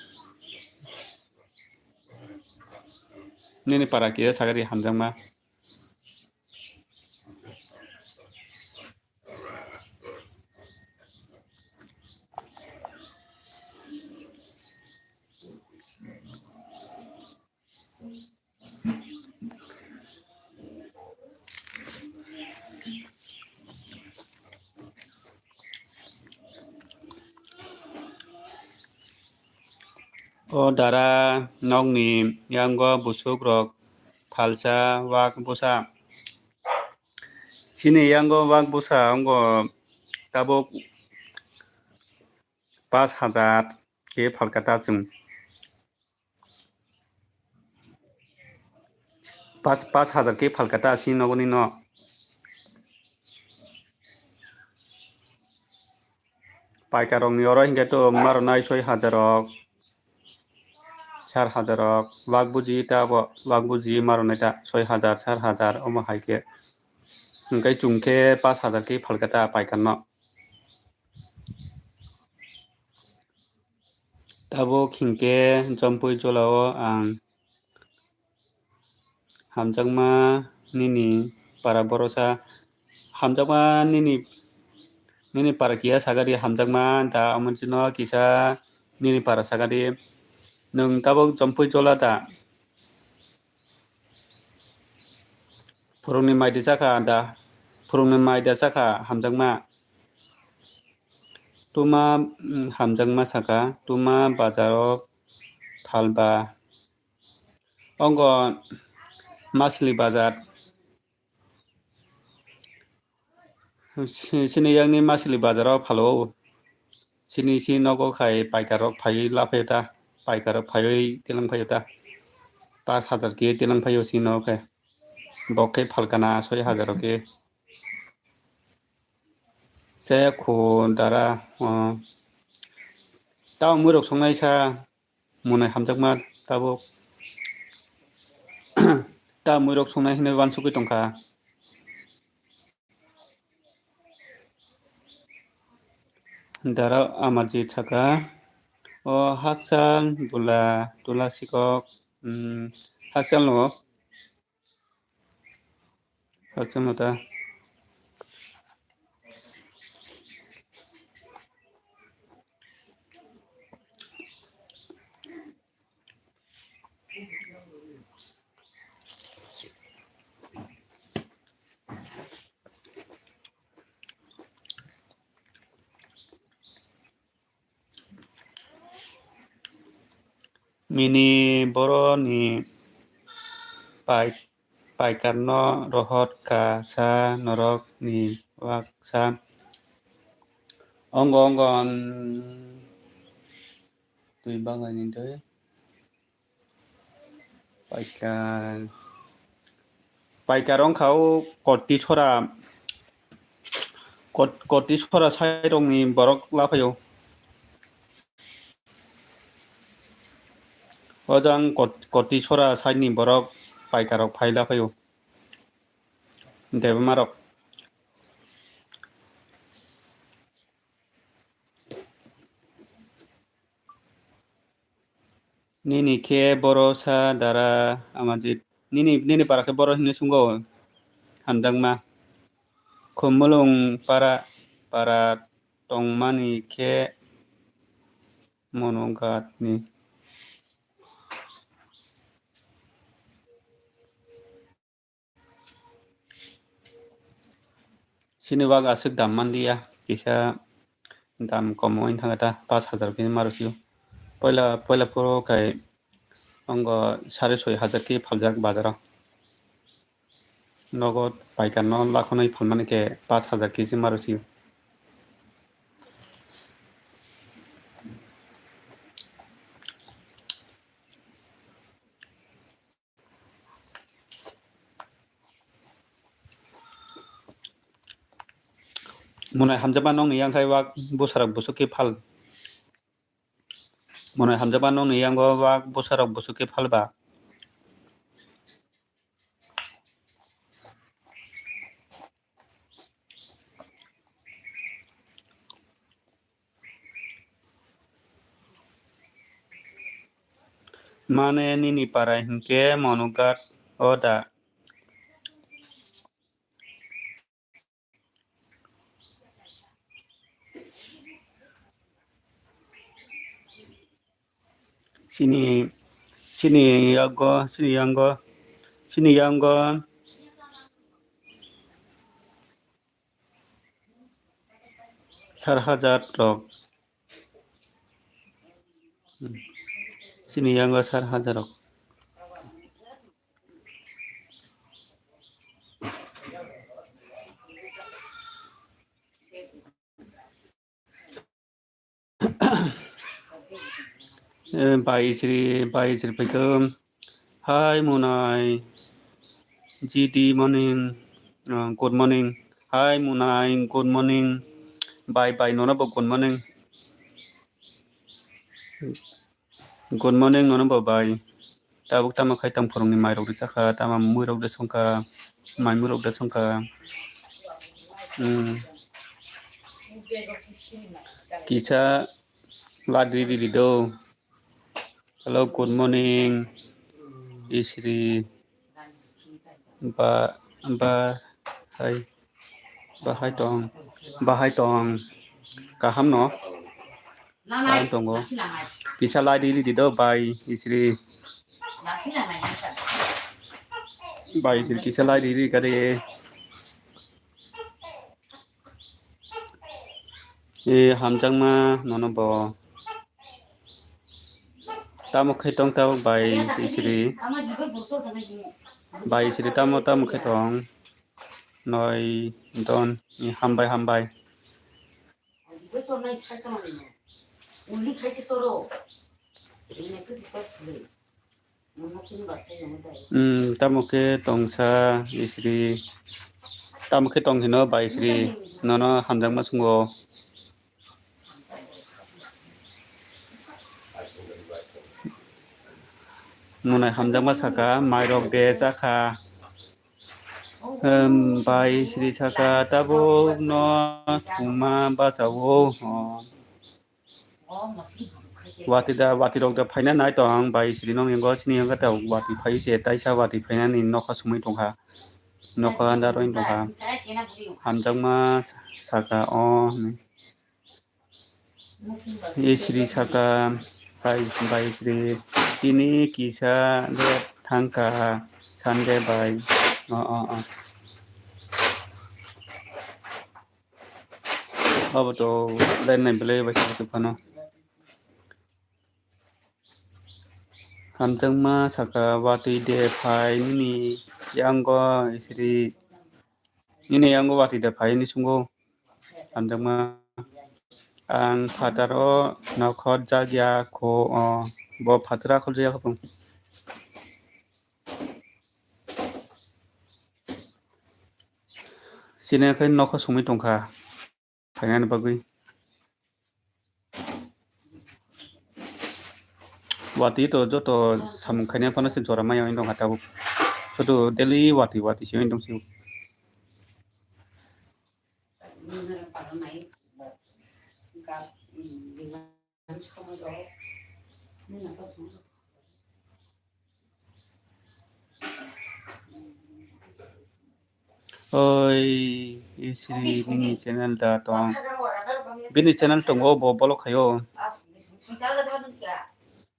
Nini para kisa sakari hamjakma. O dara nokni yango busukrok phalsa wak busa. Chini yango wak busa wngkha tabuk pash hajar khe phalkha ta chwng. Pash, pash hajar khe phalkha ta si nogoni no. Paikar rokni oro hinkhe to maronai soi hajar rok, sar hajar rok, wak buji ta bo, wak buji maronai ta soi hajar, sar hajar omo hai khe. Hinkhe chwng khe pash hajar khe phalkha ta paikar no. Tabuk hinkhe Jompui jolao ang hamjakma nini para borosa, hamjakma nini, nini para kiya sagadi hamjakma da omo chwngno kisa nini para sagadi. Nwng tabuk Jompui jola da? Phwrwngni mai da chakha da, phwrwngni mai da chakha hamjakma. Tuma, mm, hamjakma saka, tuma bazaro phalba. Ongo masli bazar. Si-, sini yakni masli bazaro phalo. Sini si nogo khai paikar rok phaiwi laphaio ta, paikar rok phaiwi tilang phaio ta. Pash hajar khe tilang phaio sini nogo khe. Bok khe phalkana soi hajar rok khe. Tei kho dara, o, tamo muirok songnai sa, monai hamjakma tabuk. Tamo muirok songnai hinwi uansugwi tongkha. Dara Amarjit saka, o hakchal bula tula sikok, mm, hakchal no. Hakchal no ta. Mini boroni pai-, paikarno rohor ka sa norokni waksa. Ongo, ongo, mm, twi bagani twi. Paikar. Paikar wngkha o koti sora, kot-, koti sora sairokni borok laphaio. O jang kot-, koti sora saini borok paikarok phai laphaio. Debmarok. Nini khe boro sa dara Amarjit. Nini, nini para khe boro hinwi sungo hamjakma. Khumulwng para, para tongmani khe mono gatni. Chini bag aswk dam manliya, kisa dam kom wng thangkha ta, pash hajar khe ma rw sio. Poila, poila phuru khai ongo sare soi hajar khe phaljak bazaro. Nogo paikar no lakhonwi phalmani khe pash hajar khe se ma rw sio. Monai hamjakma nokni yang khai wak bwsarok bwswk khe phal. Monai hamjakma nokni yango wak bwsarok bwswk khe phal ba. Mane nini para hinkhe Monugat o da? Chini, chini yago, chini yango, chini yango sar hajar rok. Chini yango sar hajar rok. Eh, bai sri, bai sri phaikhe. Hi, Munai. G D morning. Uh, good morning. Hi, Munai. Good morning. Bye, bye. Nono bo good morning. Good morning, nono bo bai. Tabuk tamo khai tong phorongni mairok rwchakha, tamo muirok rwsongkha, mai muirok rwsongkha. Hmm. Kisa ladi riri do. Hello, good morning. Isri. Ba, ba, hai. Bahai tong. Bahai tong. Kaham no? Kaham tongo. Kisa lai di di do bai isri. Bai isri kisa lai di di kade. E hamjakma nono bo. Tamo khe tong tabuk bai isri. Bai isri tamo tamo khe tong. Noi don hambai hambai. Hmm, tamo khe tongsa isri. Tamo khe tong hino bai sri, nono hamjakma sungo. Munai hamjakma saka, mairok de chakha. Em, bai sri saka, tabuk no tuma bachao. Oh. Watwi da, watwi rok da phaina nai tong ang bai sri nong yango sini yango ta watwi phai se taisa watwi phainani nokha sumui tongkha. Nokha anda roi tongkha. Hamjakma saka o. Isri saka bai, bai sri tini kisa le thangka Sunday bai. O, o, o. Abo to line nai belai bai sa phano. Hamjakma saka watwi de phai nini yango isri nini yango watwi de phai ni sungo. Hamjakma ang phataro nokhor jakya kho o bo phatara khol jakya kho. Sini khe nokho sumui tongkha phainani bagwi. Watwi to joto samung khainai phano se jora maya wng tongkha tabuk. Joto daily watwi watwi se wng tong sio. Oi, isri bini channel da tong. Bini channel tongo bo bolok khayo.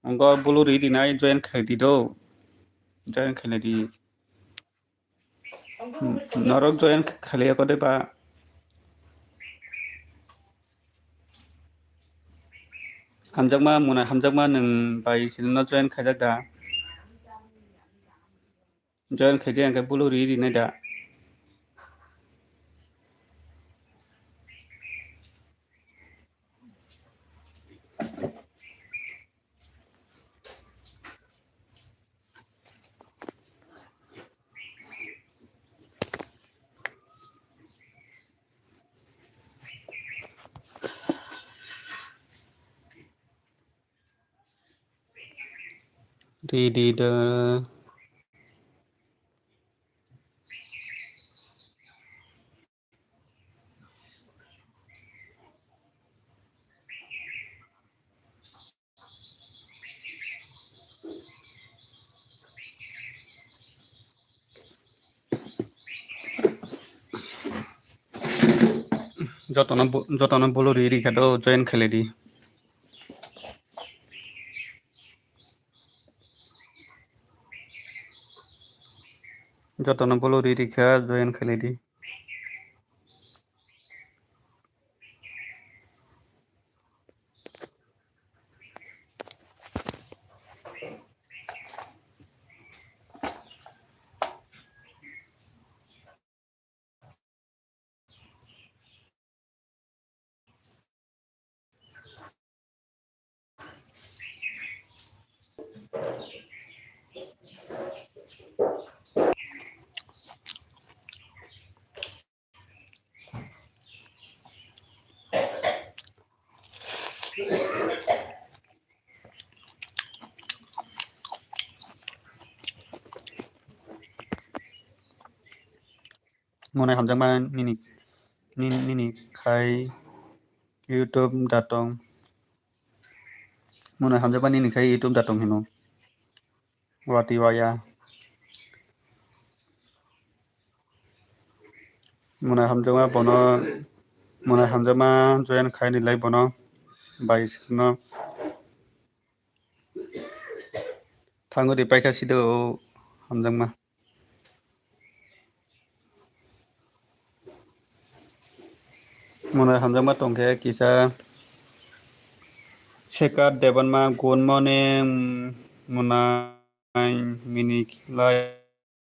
Ongo bulu ri rinai join khlai di do. Join khlai di. Norok join khlai ya kode ba. Hamjakma muna hamjakma nwng bai sini no join khaijak da. Join khaijak hwnkhe bulu ri rinai da. Di di da. Jotono bo-, jotono bolo ri ri kha do join khlai di. Jotono bolo ri ri kha join khlai di. Mwnai hamjakma nini, nini, nini khai YouTube datong. Mwnai hamjakma nini khai YouTube datong hino. Watwi waya. Mwnai hamjakma bono, mwnai hamjakma join khai ni lai bono. Bai sikno. Thango di paikha sido hamjakma. Mwnai hamjakma tongkhe kisa Sekar Debonma, good morning, mwnai mini lai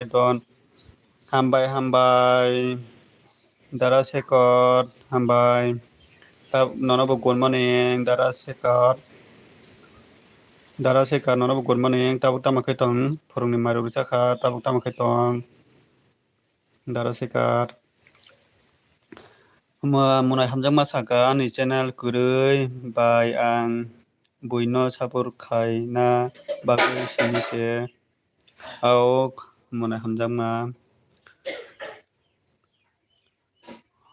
don. Hambai, hambai. Dara Sekar, hambai. Ta-, nono bo good morning, Dara Sekar. Dara Sekar, nono bo good morning. Tabuk tamo khe tong? Phwrwngni mairok rwchakha, tabuk tamo khe tong? Dara Sekar. Mo-, monai hamjakma saka ani channel kwrwi bai ang buino support khaina bagwi simi se. Aok monai hamjakma.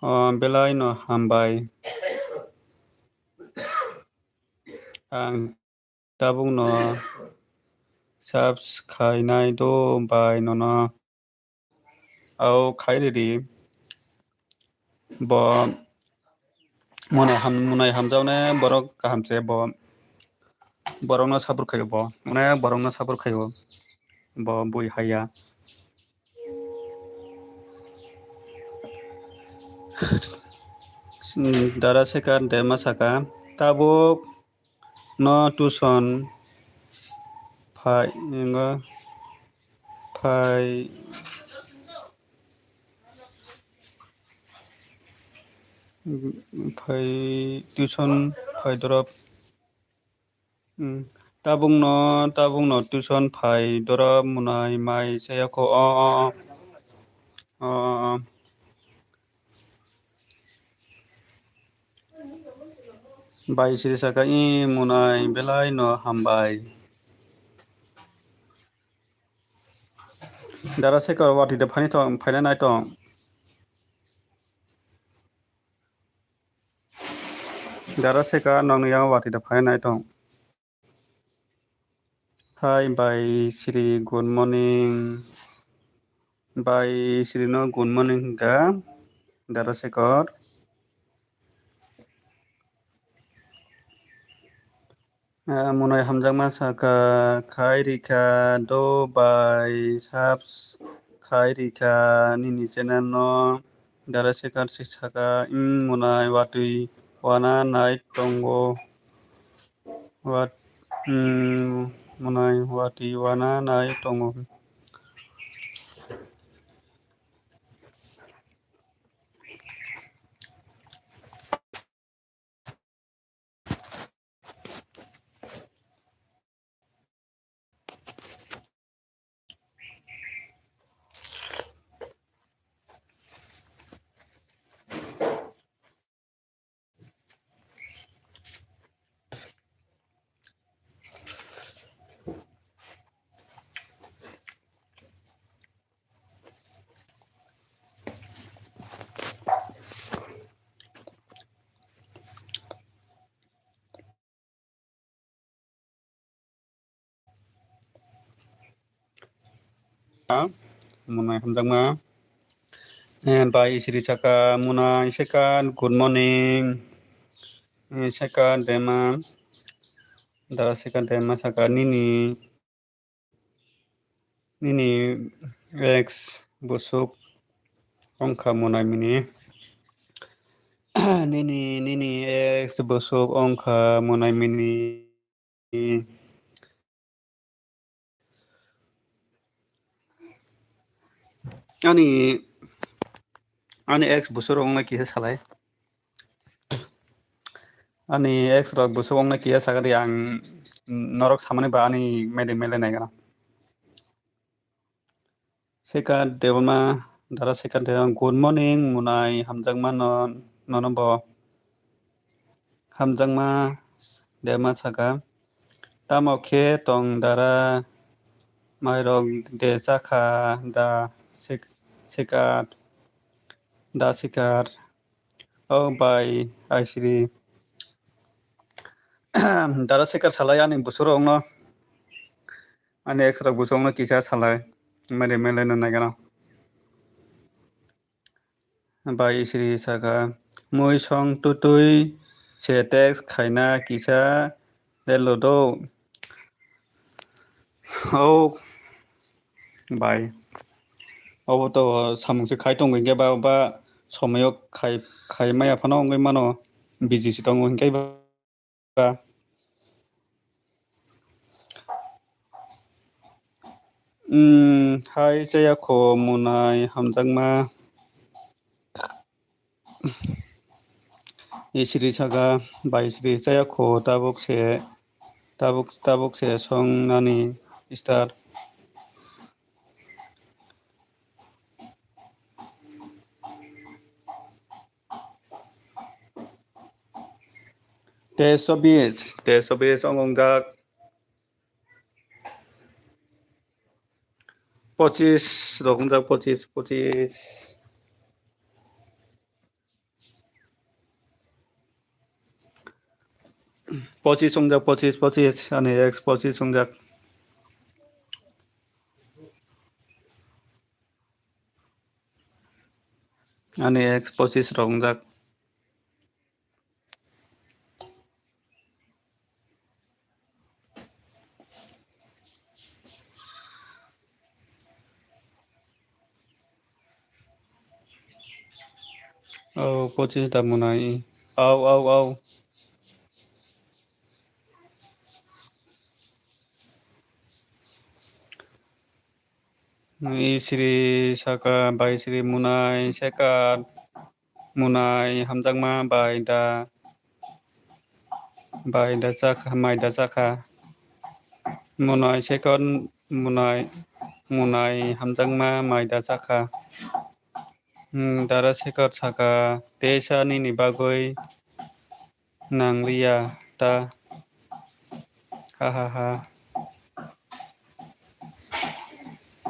O belai no hambai. Ang tabuk no subs khainai do bai nono. Au khai ridi. Bo monai ham-, monai hamjaknai borok kaham se bo. Borokno support khaio bo. Onek borokno support khaio. Bo bui haiya. Dara Sekar Dema saka. Tabuk no tuition phai, phai, phai tuition phai dorop. Hmm. Tabuk no, tabuk no tuition phai dorop monai mai chaya kho. O, o, o. O, o, o. Bai siri saka i monai belai no hambai. Dara Sekar watwi de phani tong, phaina nai tong. Dara Sekar nokni yang watwi de phaina nai tong. Hi, bai Sri, good morning. Bai Sri no good morning hingka, Dara Sekar. Ah, monai hamjakma saka, khai rikha, do bai, subs khai rikha, nini channel no, Dara Sekar si saka, mm, monai watwi wana nai tongo. Wat, mm, monai watwi wana nai tongo. Monai hamjakma. Eh, bai Sri saka, monai saka, good morning. Eh, saka Dema. Dara saka Dema saka nini. Nini ex bosok ongkha monai mini. Nini, nini ex bosok ongkha monai mini. Ani, ani ex bosok ongna kisa salai. Ani ex rok bosok ongna kisa sagadi ang norok samani ba ani mede mele naigana. Sekar Debbarma, Dara Sekar Debbarma, good morning, monai hamjakma no, nono bo. Hamjakma Debbarma saka, tamo khe tong Dara, mairok de chakha da Sek-, Sekar, da Sekar. O bai, aisiri. Dara Sekar salai ani bosok rokno. Ani ex rok bosok rokno kisa salai. Mede mele no naigano. Bai siri saka. Mui song tutui se text khaina kisa lelo do. O bai. Obo to samung se khai tongo hinkhe ba, ba somoyo khai, khai maya phano wngwi mano busy se tongo hinkhe ba. Umm, hai chaya kho monai hamjakma. Isiri saka, bai siri chaya kho tabuk se, tabuk, tabuk se song nani start. Teso bis, teso bis ong wngjak. Pochis rok wngjak, pochis, pochis. Pochis wngjak, pochis, pochis, ani ex pochis wngjak. Ani ex pochis rok wngjak. Au, pochis da mwnai. Au, au, au. Isri saka, bai sri mwnai, seka mwnai, hamjakma bai da, bai da chakha, mai da chakha. Mwnai, seka mwnai, mwnai, hamjakma mai da chakha. Hmm, Dara Sekar saka, teisa nini bagwi nangliya ta. Ha, ha, ha.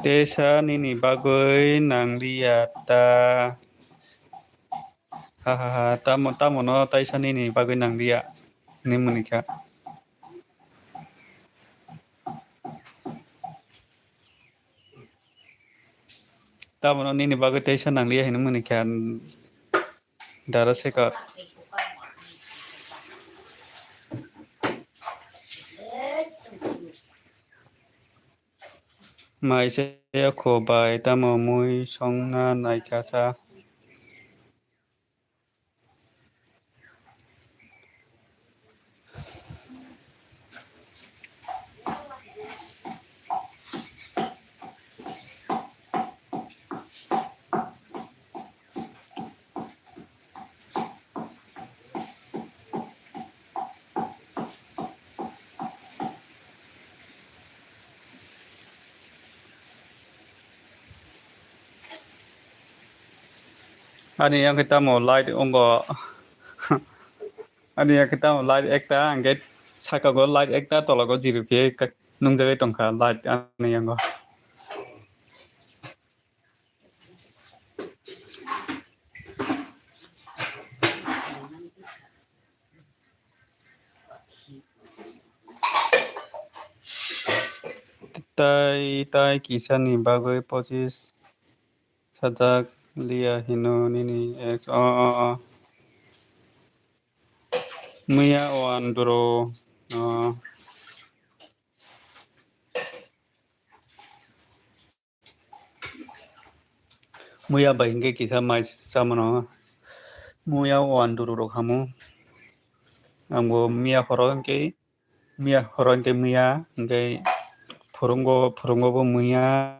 Teisa nini bagwi nangliya ta. Ha, ha, ha. Tamo, tamo no taisa nini bagwi nangliya hinwi mani kha. Tamo no nini bagwi teisa nangliya hinwi mani kha. Dara Sekar. Mai se kho bai tamo mui songna naikha sa. Ani yang khe tamo light ongo. Ani yang khe tamo light ekta, hingkhe saka go light ekta, tola go zero khe nungjagwi tongkha light ani yango. Tai, tai kisani bagwi pochis sajak liya hino nini ex. O, o, o. Muya o andro. O. Muya bai hingke kisa mai chamano. Muya o andro rok hamo. Ang bo miya horo hingke, miya horo hingke miya hingke phurungo, phurungo bo muya.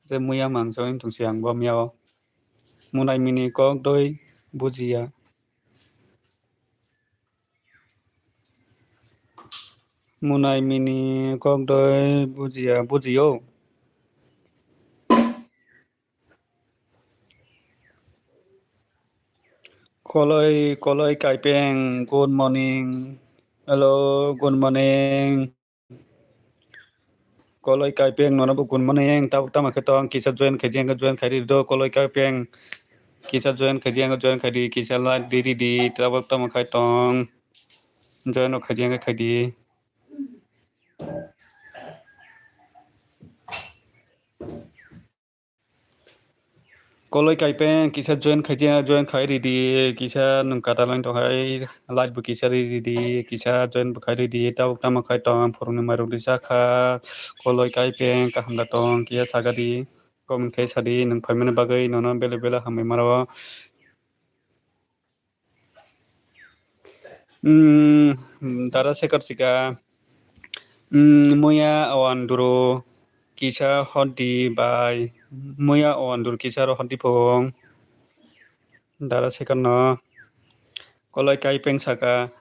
Tei muya mangso wng tongsi ang bo miya o. Munai mini kok doi bujiya. Munai mini kok doi bujiya, bujiyo. Koloi, koloi kaipeng, good morning. Hello, good morning. Koloi kaipeng nono bo good morning, tabuk tamo khe tong, kisa join khaidi, ang join khaidi do, koloi kaipeng, kisa join khaidi, ang join khaidi, kisa like di, di, di, tabuk tamo khai tong, join rok khaidi, ang khaidi. Koloi kaipeng kisa join khaidi, join khai ridi, kisa nwng kata line tong hai, like bo kisa ri ridi, kisa join bo khai ridi, tabuk tamo khai tong, phurungni mairok risa kha, koloi kaipeng kaham da tong, kisa sagadi, comment khai sadi, nwng phaimani bagwi nono belai belai hambai maro. Umm, Dara Sekar sika. Umm, muya o andro kisa hodi bai. Muya o andro kisa ro hodi phung. Dara Sekar no. Koloi kaipeng saka.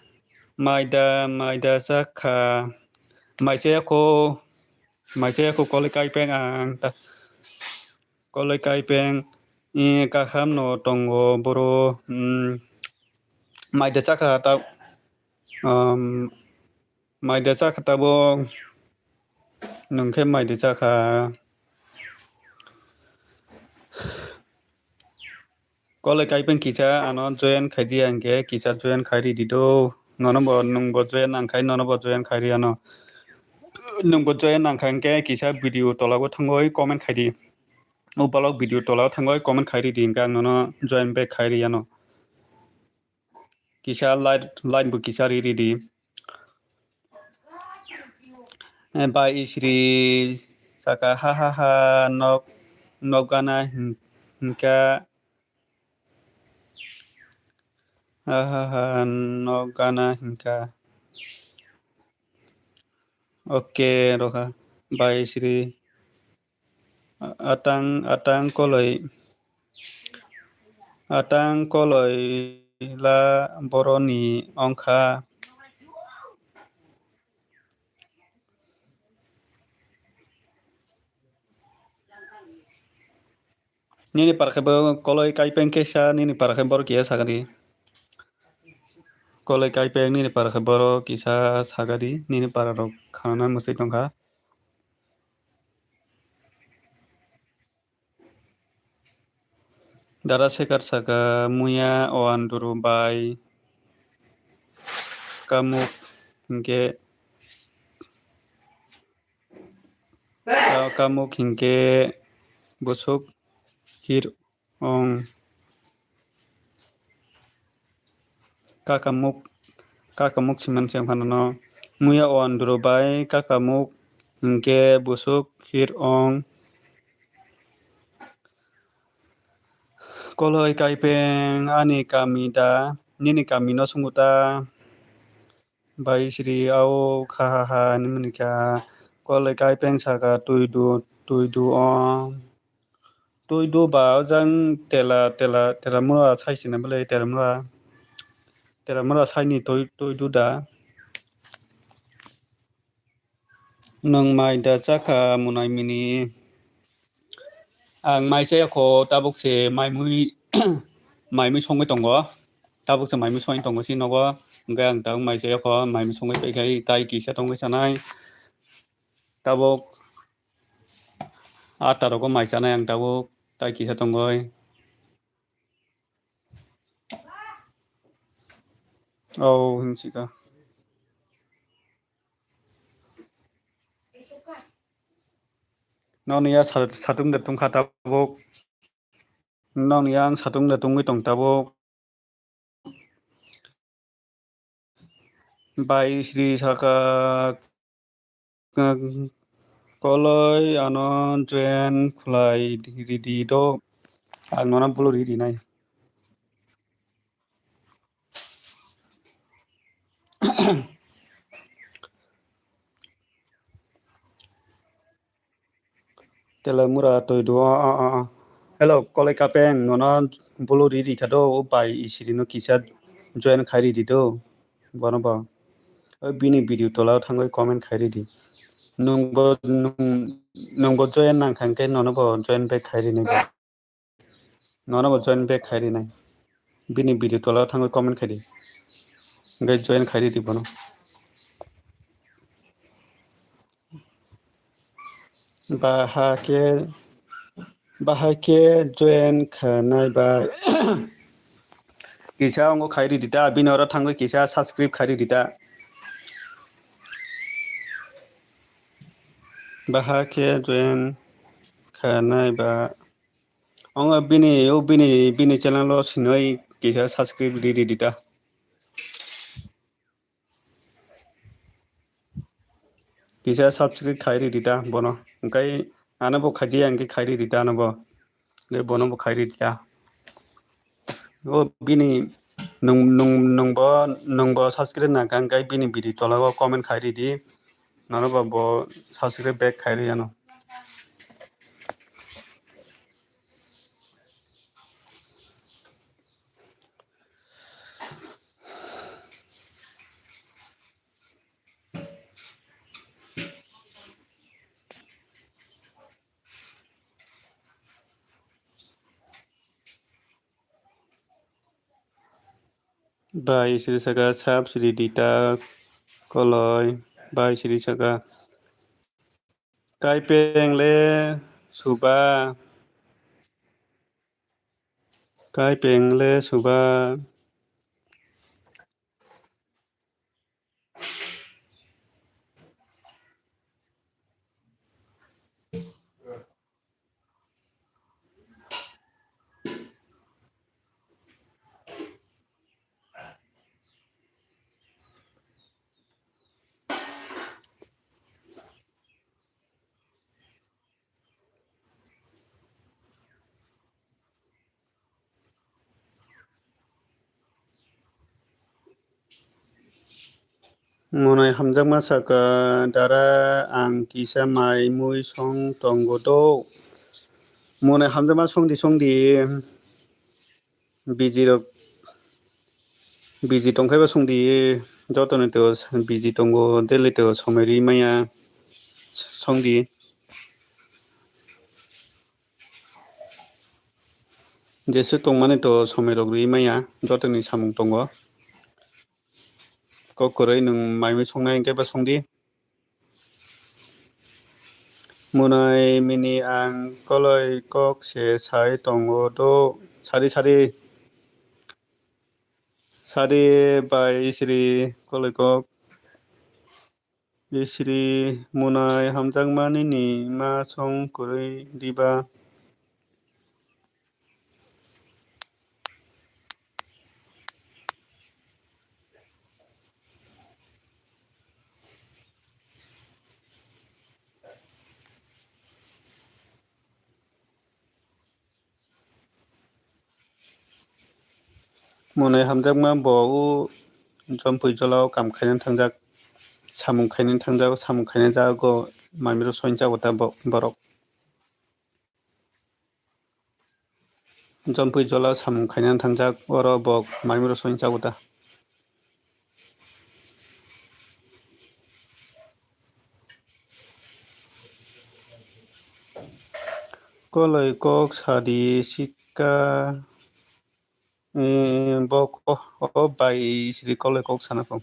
Maida, maida sakha. Maisa yako. Maisa yako koloi kaipeng ang. Tas. Koloi kaipeng, eh, kaham no tongo boro, mm, maida chakha ta, Um, maida chakha tabuk. Nwng khe maida chakha. Koloi kaipeng kisa ano join khai di, ang khe kisa join khai ri di do. Nono bo, nwng bo join nang khai, nono bo join khai ri ano. Nwng bo join nang khai, ang khe kisa video tola o thangwi comment khai di. O balok video tola o thangwi comment khai ri di, ang nono join back khai ri ano. Kisa like, like bo kisa ri ri di. Eh, bai Isri saka, ha ha ha, nok, nok gana hin-, hinka. Ha ha ha, nok gana hinka. Oke, rokha. Bai Isri. Atang, atang koloi, atang koloi la boroni ongkha. Nini para khe bo koloi kaipeng kesa, nini para khe borok kisa sakadi. Koloi kaipeng nini para khe borok kisa sakadi, nini para rok khana mwsai tongkha. Dara Sekar saka, muya o anduru bai kamuk hinkhe, ka-, kamuk hinkhe busuk hir ong. Kakamuk, kakamuk siman se phano no. Muya o anduru bai kakamuk hinkhe busuk hir ong. Koloi kaipeng ani kami da, nini kami no swngo ta? Bai Sri, ao kha ha ha hinwi kha. Koloi kaipeng saka twi du, twi du o. Twi du ba o jang tela, tela, tela mura sai sina bwle, tela mura. Tela mura sai ni twi, twi du da. Nwng mai da chakha munai mini? Ang mai chaya kho, tabuk se mai mui, mai mui songwi tongo. Tabuk se mai mui songwi tongo si nogo. Hwnkhe ang tabuk mai chaya kho, mai mui songwi paikhai tai kisa tongwi sanai. Tabuk atta rogo mai chanai ang tabuk tai kisa tongoi. Oh, hinsika. Nokni ya sa-, satung de tungkha tabuk. Nokni ya ang satung de tungwi tong tabuk. Bai Sri saka, koloi ano join khwlai ridi do. Ang nono bulu ridi nai. Tela mura twi du o, o, o, o. Hello, koloi kapeng, nono bulu ridi kha do, o bai Isri no kisa join khai ridi do. Bono bo. O bini video tola o thangwi comment khai ridi. Nwng bo, nwng, nwng bo join nang kha hwnkhe nono bo join back khai rinai bo. Nono bo join back khai rinai. Bini video tola o thangwi comment khai di. Hwnkhe join khai ridi bono. Bahai khe, bahai khe join khanai bai. Kisa ongo khai ridi ta, bini oro thangwi kisa subscribe khai ridi ta. Bahai khe join khanai ba. Ongo bini, o bini, bini channel o sinoi kisa subscribe ridi ta. Kisa subscribe khai ridi ta bono. Hwnkhe ano bo khaidi ya, hwnkhe khai ridi ta ano bo. Hwnkhe bono bo khai ridi ta. O bini nwng, nwng, nwng bo, nwng bo subscribe nang kha, hwnkhe bini video tola o comment khai ridi. Nono bo bo subscribe back khai riyano. Bai siri saka sap siri dita koloi. Bai siri saka kaipeng le suba. Kaipeng le suba. Monai hamjakma saka, dara ang kisa mai mui song tongo do. Monai hamjakma songdi songdi. Biji rok, biji tongkhaiba songdi, jotoni to biji tongo, daily to somoi ri maya songdi. Jesu tongmani to somoi rok ri maya, jotoni samung tongo. Kok kwrwi nwng mai mui songnai hwnkhe ba songdi. Monai mini ang koloi kok se sai tongo do. Sari sari. Sari bai sri koloi kok. Sri monai hamjakma nini ma song kwrwi diba. Monai hamjakma bo o jompui jolao kam khainani thangjak, samung khainani thangjak, samung khainani jago mamiro soinjago ta bo-, borok. Jompui jola samung khainani thangjak, oro bo mamiro soinjago ta. Koloi kok sadi sikka, eh, bo ko-, o bai sri koloi kok sana kho.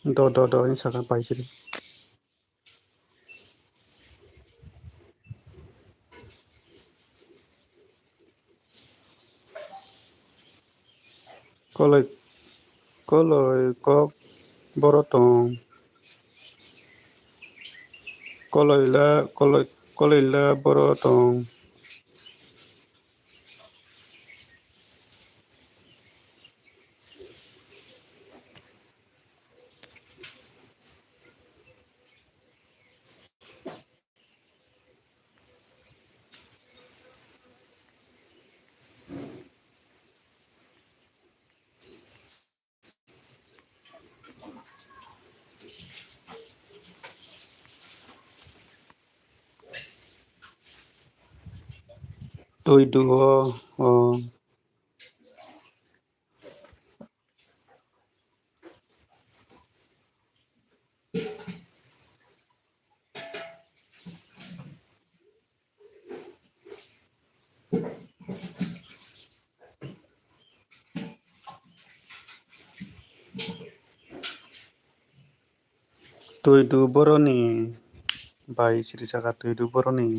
Do, do, do, ini saka pai siri. Koloi, koloi kok boro tong. Koloi la, koloi, koloi la boro tong. Twi duo, o. Twi du boroni bai siri saka twi du boroni.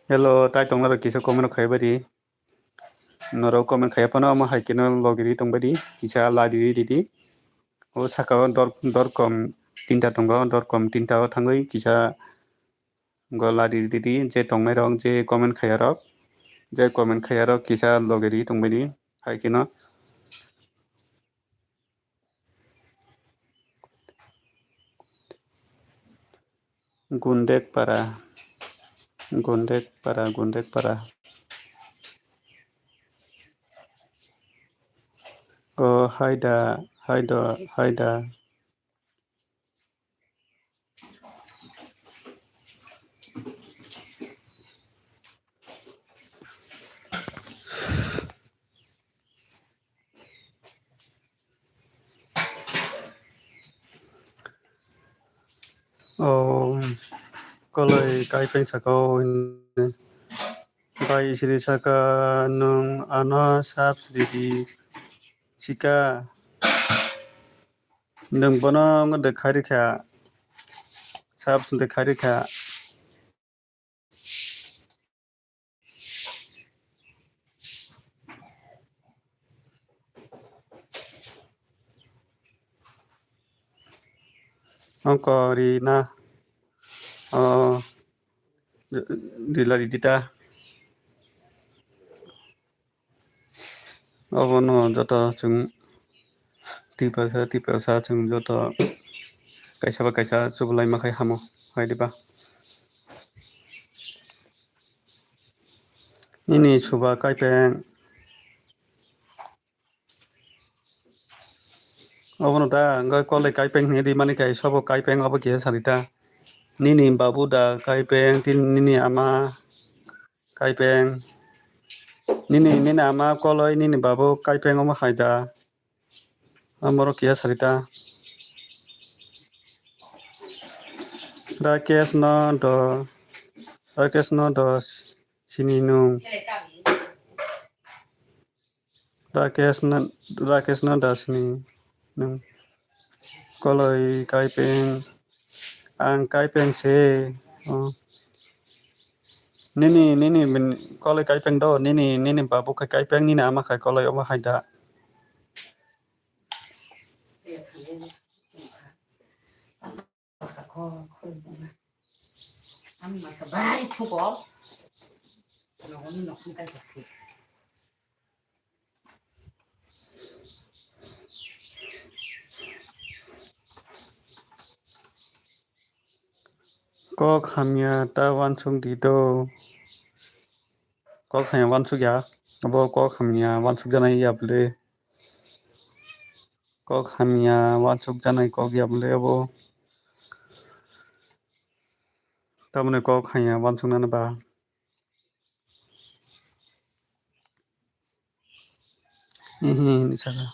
Hello, tai tongna rok kisa comment rok khai bari. Norok comment khai phano omo hai khe no logi ri tong bari. Kisa la di di di. O saka o dor, dor kom tinta tongo, dor kom tinta o thangwi kisa go la di di di. Je tongnai rok, je comment khaya rok, je comment khaya rok kisa logi ri tong bari. Hai khe no. Gundek para, Gundek para, Gundek para. O haida, haida, haida. O koloi kaipeng saka o hwnwi. Bai siri saka, nwng ano sap siri di sika. Nwng bono wngde khairikha. Sap sinde khairikha. Ongko ri na, o, rila ri dita. Obono joto chwng tiprasa, tiprasa chwng joto kaisa ba kaisa chubulai ma khai hamo, hai diba? Nini suba kaipeng. Obono da, wngkha koloi kaipeng hinwi rimani khe sobo kaipeng obo kisa sari ta. Nini babu da kaipeng, tini nini ama kaipeng. Nini, nini ama koloi, nini babu kaipeng omo hai da. Amoro kisa sari ta. Rakesh no do, Rakesh no do sini nung. Rakesh no, Rakesh no da sini nung. Koloi kaipeng, ang kaipeng se. Oh. Nini, nini koloi kaipeng do, nini, nini babu khai kaipeng, nini ama khai koloi omo hai da. Kok hamya ta wansuk di do. Kok hamya wansuk ya. Abo kok hamya wansuk janai ya bwle. Kok hamya wansuk janai kok ya bwle abo. Tamoni kok hamya wansuk nani ba. Ehe, hinwi saka.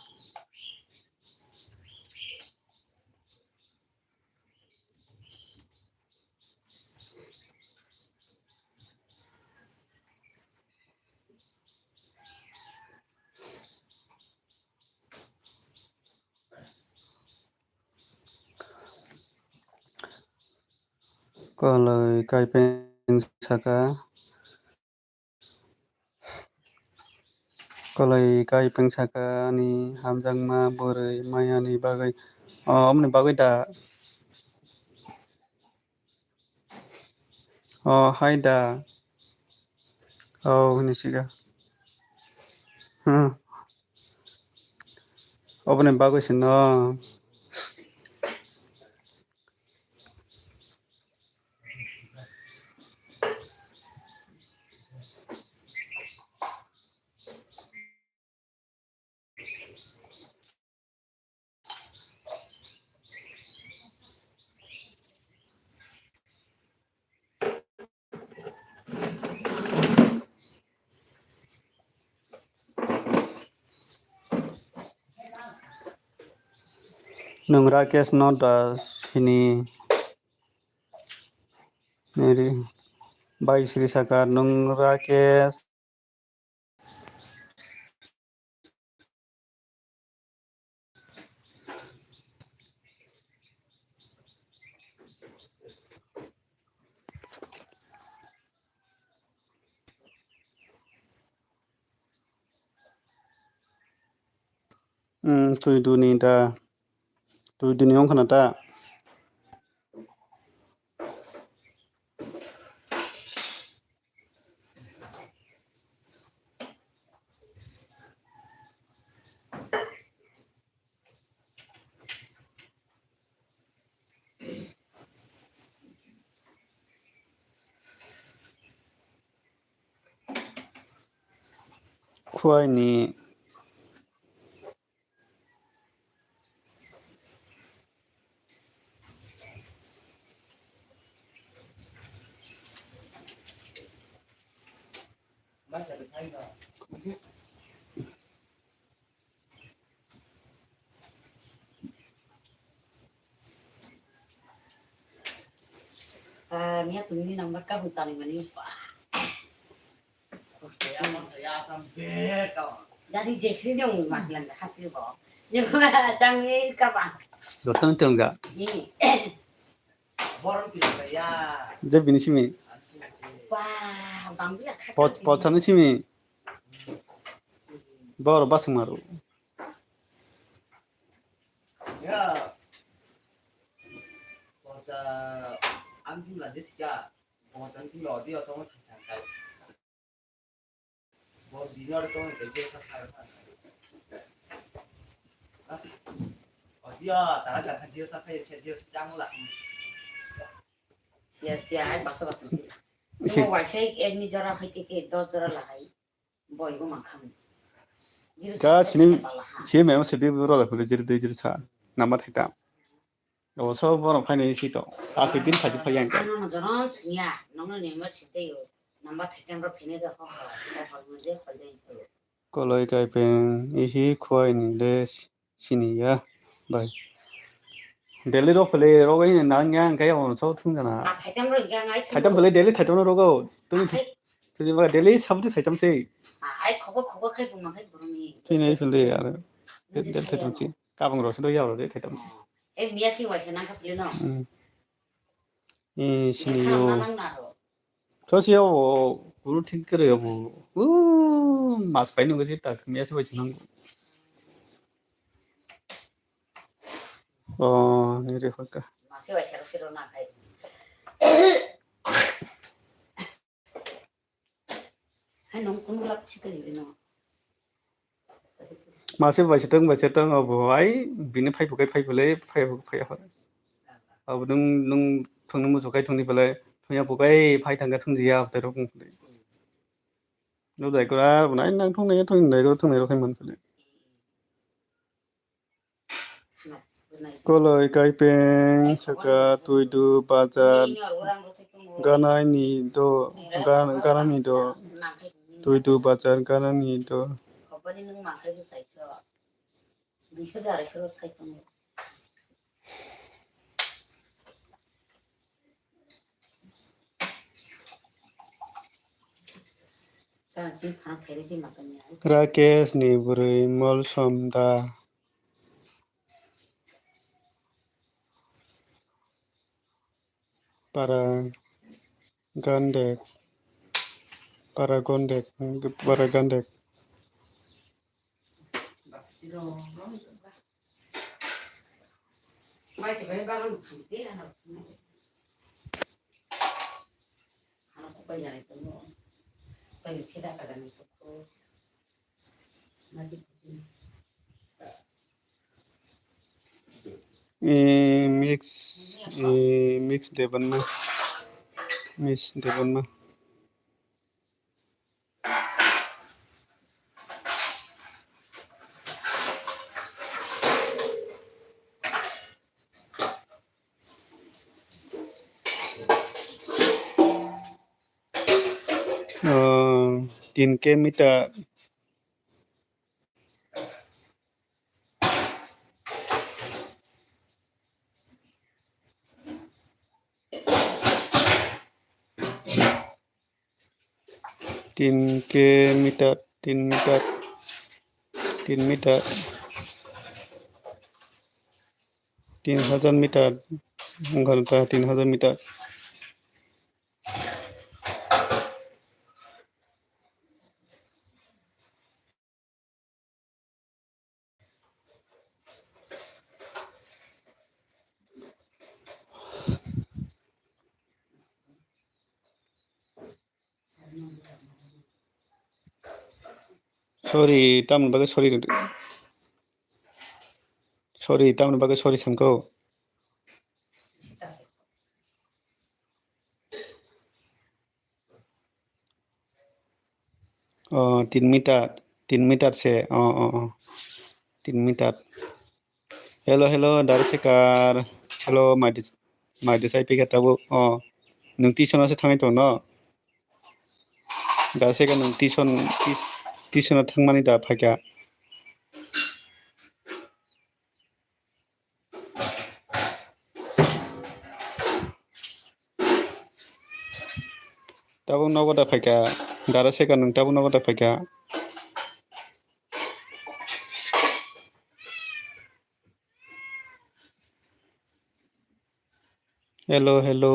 Koloi kaipeng saka. Koloi kaipeng saka ani hamjakma bwrwi mayani bagwi. O, omoni bagwi da. O, hai da. O, hwnwi sika. Hmm. Oboni bagwi se no. Nwng Rakesh no da sini. Nini bai siri saka nwng Rakesh. Hmm, twi duni da. Twi duni wngkha na ta. Khuaini. Ah, miya tuni number ka buta ni mani pa. Jadi Jeffrey ni ung mak lang ka kati bo. Ni ba jang ni ka ba. Rotong tong ga. Ni. Je bini simi. Wah, bang biya kati. Pot, pot sana simi. Bor basung maru. Ya. Kota anjing la diska. Kota anjing la audio to thang kai. Bo dinor to ke je sa khai. Audio tara ka je sa khai je jang la. Sia sia ai baso baso. Mo waisai ek ni jora khai te ke dos jora la hai. Boi bo mankha. Ka sini, sini memo sidi bro la phuli jiri dui jiri sa. Nama thaitam. Abo so bono phaini si to. Asi din khaji phai yang ka. Ano no jono sinya, nono ni mo sidi yo. Nama thaitam ro phini ro ho ho. Ho ho mo de ho de. Koloi kai peng ihi khwai ni le. Siniya, bai. Daily rok pele rok ini nang yang kaya ono so thung jana. Ah, thaitam rok yang ai thung. Thaitam pele daily thaitam rok rok. Tuni, ah, hai, tuni ba daily sabdi thaitam se. Ah, ai khobor khobor khai buma khai burumi. Tini pele ar. Daily thaitam se. Kabang rok se do ya rok de thaitam se. Eh, miya si wai se nang ka pele no. Hmm. Eh, siniyo. Nang na ro. Thosio o guru thik kre bo. U mas pai nungsi tak miya se bai sinang. O ni re hoi ka. Mase bai sarok siro na khai. Hai nong kunu lak chikali no. Mase bai setong bai setong abo ai bini phai phukai phai phulai phai phai phai. Abo nung nung thungni muchuk kai thungni phulai thungya phukai phai thangka thungjiya abo tei rok wng phulai. Nung dai kura abo nai nang thungnai thungni dai kura thungnai rok khai man phulai. Koloi kaipeng saka tuidu bazar ganai ni do gan-, ganai ni do tuidu bazar ganai ni do. Rakesh ni bwrwi Molsom da. Para Gandek. Para Gondek. Para Gandek. Eh, mix, eh, mix Debbarma. Mix Debbarma. Oh, tin K meter. Tin K meter, tin meter, tin meter, tin hajar meter, wngkha nw ta tin hajar meter. Sorry, tamni bagwi sorry. Sorry, tamni bagwi sorry sangko. Oh, tin meter, tin meter se. Oh, oh, oh. Tin meter. Hello, hello, Dara Sekar. Hello, Maidis-, Maidisai pika tabuk. Oh, nwng tuition o se thangwi tong no? Dara Sekar nwng tuition, tis-, tuition o thangmani da phaikha? Tabuk nogo da phaikha. Dara seka nwng tabuk nogo da phaikha. Hello, hello,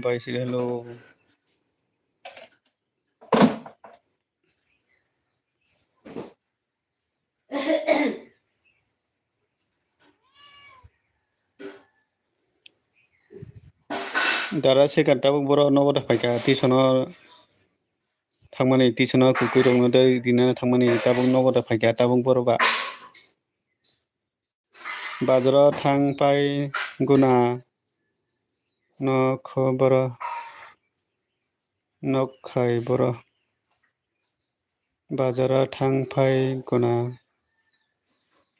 bai sir, hello. Dara seka tabuk borok nogo da phaikha, tuition o thangmani, tuition o kwrwirokno tei rinani thangmani tabuk nogo da phaikha, tabuk borok ba. Bazaro thang pai guna nokho boro, nok khai boro. Bazaro thang pai guna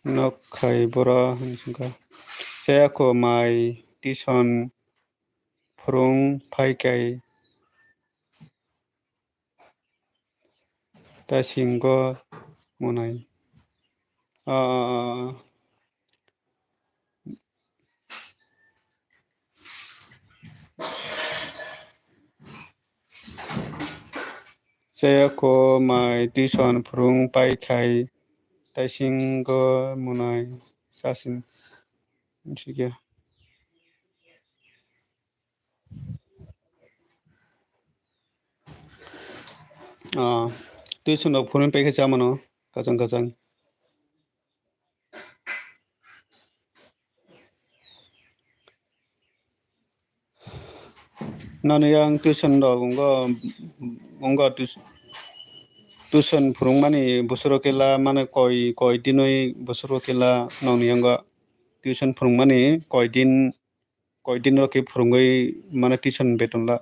nok khai boro, hwnwi swngkha. Chayako mai tuition phwrwng phai kai. Taisingo mwnai. Ah, ah, ah, ah. Chayako mai tuition phwrwng pai khai taisingo mwnai sasin sikya. Ah, tuition rok phone pai khe chamano, kachang kachang. Nani yang tuition rok wngkha, wngkha tuis-, tuition phwrwngmani bwswk rok khe la, mane koi, koi dinwi bwswk rok khe la nokni yango tuition phwrwngmani koi din, koi din rok khe phwrwngwi mane tuition beton la.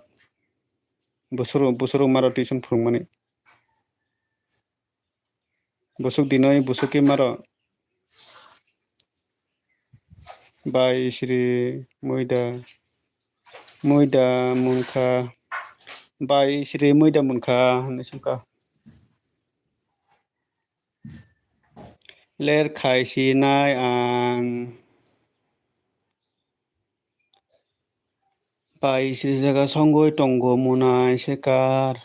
Bwswk, bwswk rok maro tuition phwrwngmani. Bwswk dinwi bwswk khe maro. Bai sri muida, muida munkha. Bai sri muida munkha, hwnwi swngkha. Ler khai sinai ang. Bai sri jaga songwi tongo mwnai sekar.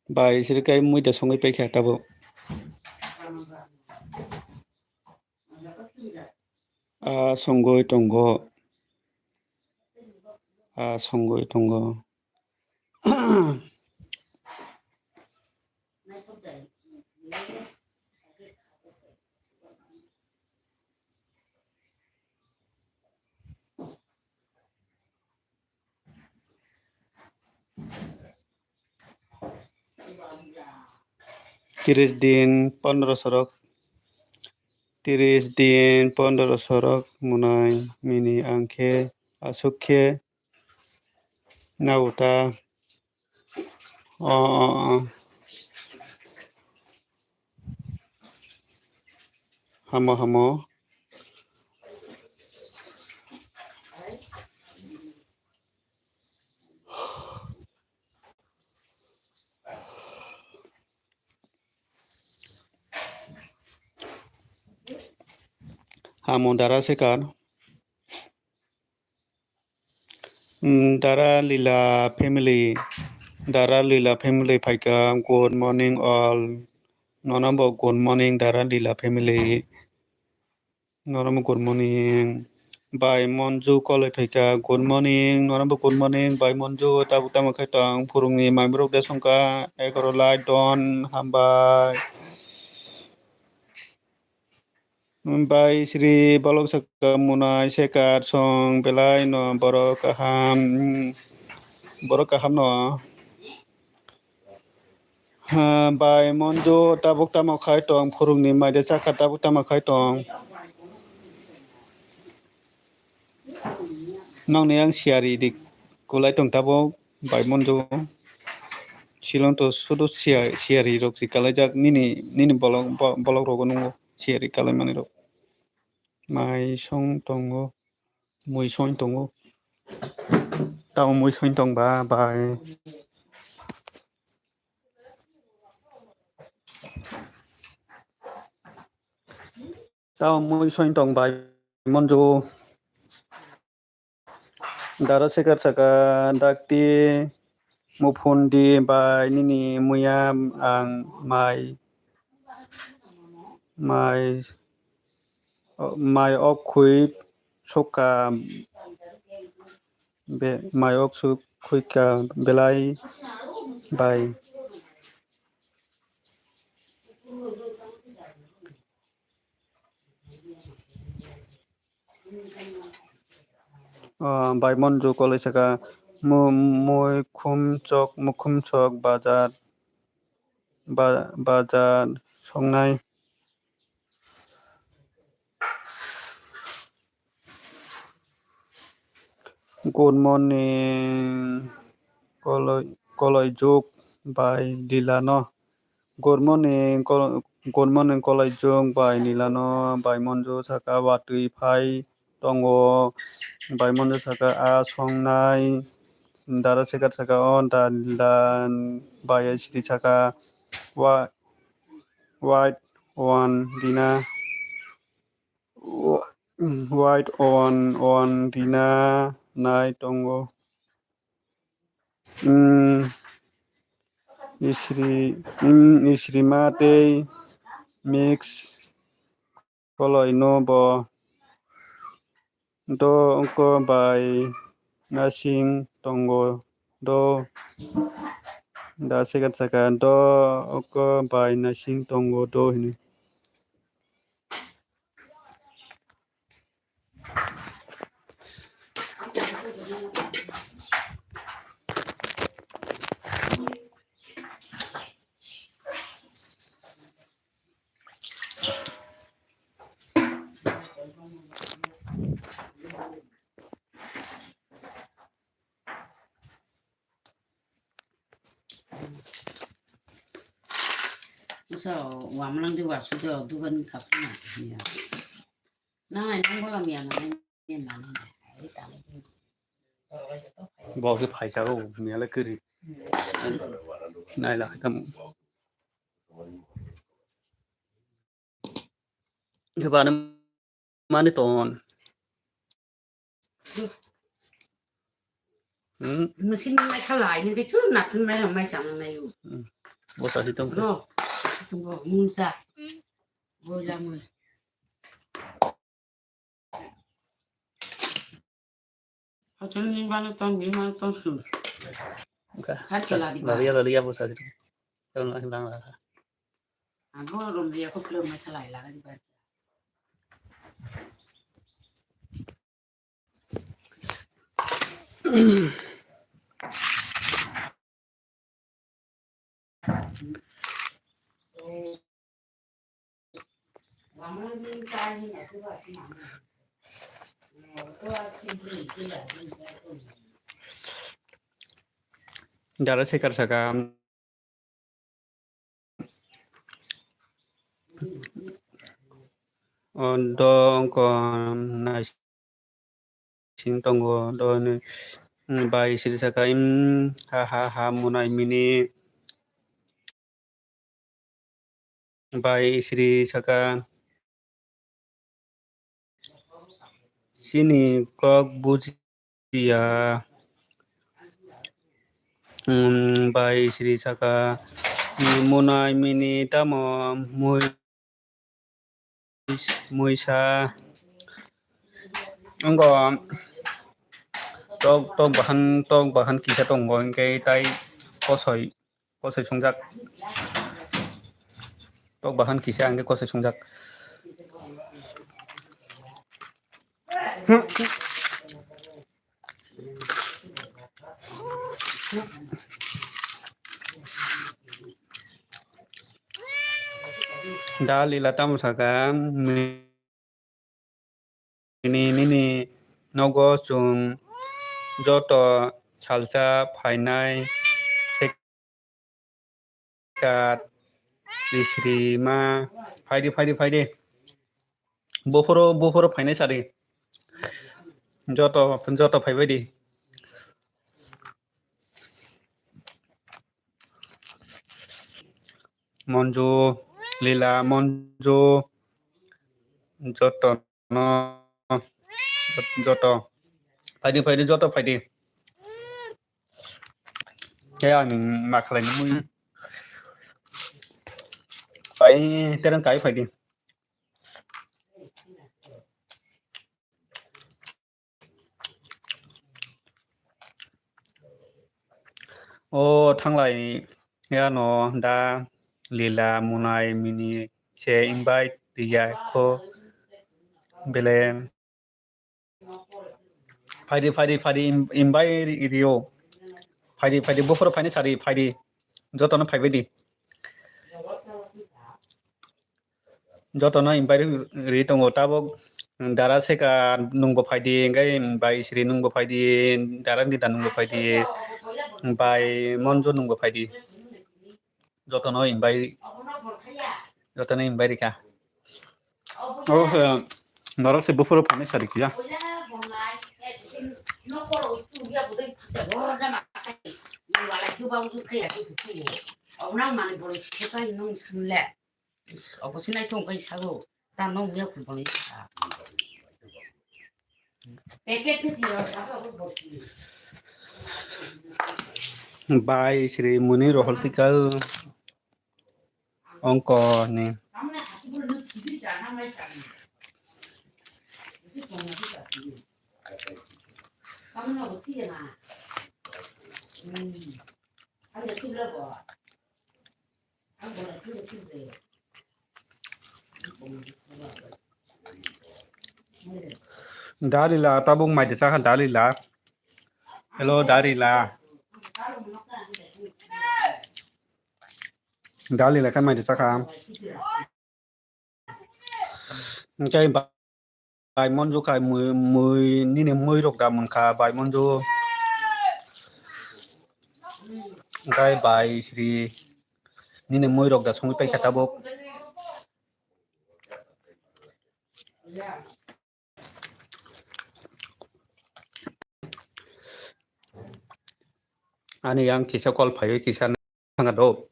Bai sri kai muida songwi paikha tabuk. Ah, songwi tongo. Ah, songwi tongo. Tiris din pondro sorok, tiris din pondro sorok mwnai mini ang khe aswk khe nao ta. O, o, o. Hamo, hamo. Hamo dara sekar. Mm, Dara Lila family, Dara Lila family phaikha, good morning all. Nono bo good morning, Dara Lila family. Nono bo good morning. Bai Monju koloi phaikha, good morning. Nono bo good morning, Bai Monju. Tabuk tamo khai tong, phwrwngni maibrok de songkha, egaro lai don, hambai. Bai sri bolok saka munai sekar song belai no borok kaham, borok kaham no. Ha, Bai Monju tabuk tamo khai tong, phwrwngni maide chakha tabuk tamo khai tong. Nokni ang siyari di kulai tong tabuk, Bai Monju. Silong to sudu siya-, siyari rok si kalaijak nini, nini bolok, bo-, bolok rogo nungo siyari kalai mani rok. Mai song tongo, mui song tongo. Tamo mui song tong ba, bai. Tamo mui soin tong bai monju. Dara sekar saka dakti muphundi bai nini muya ang mai mai mai ok khui soka be mai ok su khuika belai bai. Ah, bai monju kolai saka mu- mui khum chok mukhum chok bazar ba- bazar songnai. Good morning koloi koloi juk bai dilano. Good morning, kol-, good morning, kolai jwng bai nilano, bai monjo saka watwi phai tongo, bai monjo saka a songnai, dara sekar saka o da, da, bai sri saka wa, white one dina, wa-, white one, one dina nai tongo. Mm, isri, mm, isrima tei mix koloi no bo do ongko bai nasing tongo do da second saka do ongko bai nasing tongo do hini. Usa wamlang de wasu de dugan kapna ya. Nang ai nang bola miya nang ai miya nang ai tang. Bo ke phai sa go miya le kiri. Nai la kam. Kebani mani ton. Hmm. Mesin mai khalai ni ke chun nak mai mai sang mai u. Hmm. Bosa hitung. Ro. Tunggu munsa. Bola mun. Hachan ni bana tang ni ma tang sun. Oke. Khat ke lagi ba. Lalia lalia bosa hitung. Tang lang lang. Abo rom dia ko plo mai khalai lagi ba. Dara sekar saka. O do wngkha naising tongo, do hwnwi, mm, bai siri saka, mm, ha, ha, ha, munai mini. Bai siri saka, chini kok bujiya, mm, bai siri saka, mm, munai mini tamo mui, muisa, wngo tok, tok bahan, tok bahan kisa tongo, hwnkhe tai kosoi. Kosoi songjak. Tok bahan kisa hwnkhe kosoi songjak. Da lila tamo saka, nini, nini nogo chwng joto salsa phainai sekar, bisrima, phaidi, phaidi, phaidi. Buphuru, buphuru phainai sadi. Joto, joto phaibaidi. Monju, Lila, Monju, Joto no, joto. Phaidi, phaidi, joto phaidi. He, ani ma khlai ni mui. Pai, terang kai phaidi. O thanglai ya no da Lila, Munai, Mini se invite riya kho bele. Phaidi, phaidi, phaidi, im-, imbai ri-, rio. Phaidi, phaidi, buphuru phaini sari, phaidi. Jotono phaibai di. Jotono imbai ri, ri tongo. Tabuk Dara Sekar nungbo phaidi, engkai bai Sri nungbo phaidi, Dara Nida nungbo phaidi, bai Monjo nungbo phaidi. Jotono invite, jotono invite rikha. Oh, eh, norok se buphuru phani sari kiya. Obo sinai tong kai sago. Ta nong ya ku bang ya. Bai Sri Muni rohol tikal ongko ni. Dalila, tabuk mai de saka Dalila. Hello, Dalila. Dalila kan mai de saka. Engkai ba-, bai Monju khai mui, mui nini mui rok da mungkha bai Monju. Engkai bai Sri nini mui rok da songwi paikha tabuk. Ani yang kisa call phaiwi kisa thanga do.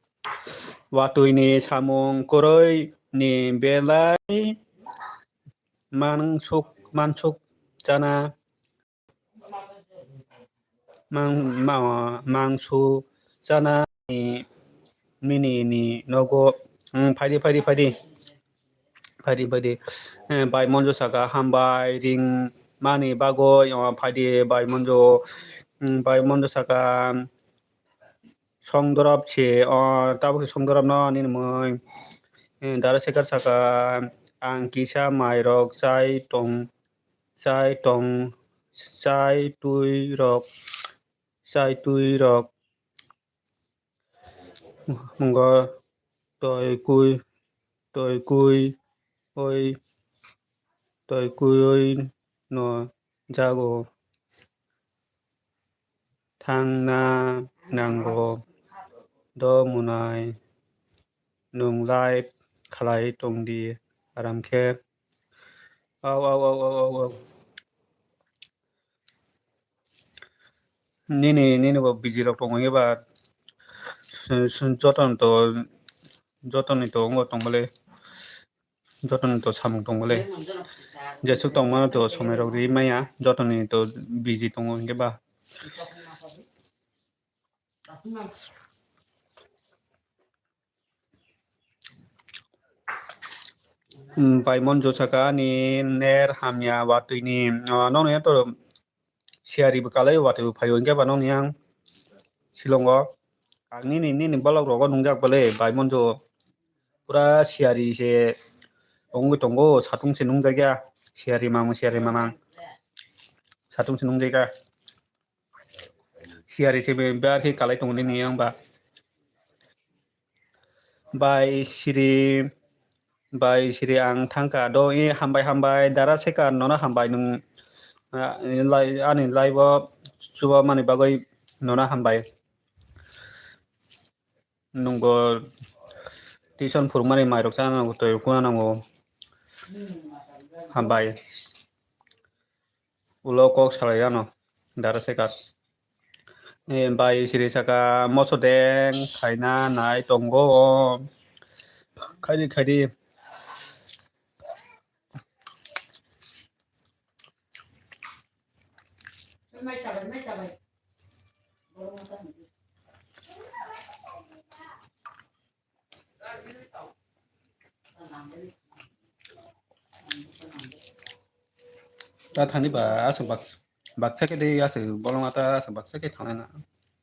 Watwi ni samung kwrwi ni belai mansuk, mansuk chana mang-, ma-, mangsu chana ni mini ni nogo. Hmm, phaidi, phaidi, phaidi. Phaidi, phaidi. Eh, bai Monjo saka hambai ring mani bagwi, oh, phaidi bai Monjo, hmm, bai Monjo saka songdorop se, oh, tabuk se songdorop no nini mui. Eh, Dara Sekar saka ang kisa mai rok chai tong, chai tong, chai twi rok, chai twi rok. Mungo toi kui, toi kui, oi, toi kui oi no jago thangna nango do Munai, nwng live khlai tong di aram khe. Au, au, au. Nini, nini bo busy rok tongo eba, s-, s-, joto ni to, joto ni to wngo tong bole, joto ni to samung tong bole. Jesuk tong mano to somoi rok ri maya, joto ni to busy tongo hingke ba. Hmm, bai Monjo saka ani ner hamya watwi ni, ah, nono ya to siyari bo kalai watwi bo phaio hingke ba nokni ang silongo. Ang nini, nini bolok rogo nungjak bole bai Monjo pura siyari se wngwi tongo, satung se nungjak ya, siyari mamung, siyari mamang satung se nungjak ya. Siyari se be bar khe kalai tongo nini yang ba. Bai Sri, bai Sri ang thangka do e hambai hambai Dara Sekar nono hambai nwng, ah, lai, ani live o chuba mani bagwi nono hambai. Nwngbo tuition phurukmani mairok chana nango, twi rok kuna nango. Hambai. Ulo kok salai ano, Dara Sekar. Eh, bai Sri saka moso deng khaina nai tongo o. Khaidi, khaidi. Ta thani ba aswk bak-, baksa khe de aswk bolong ata aswk baksa khe thangnai na.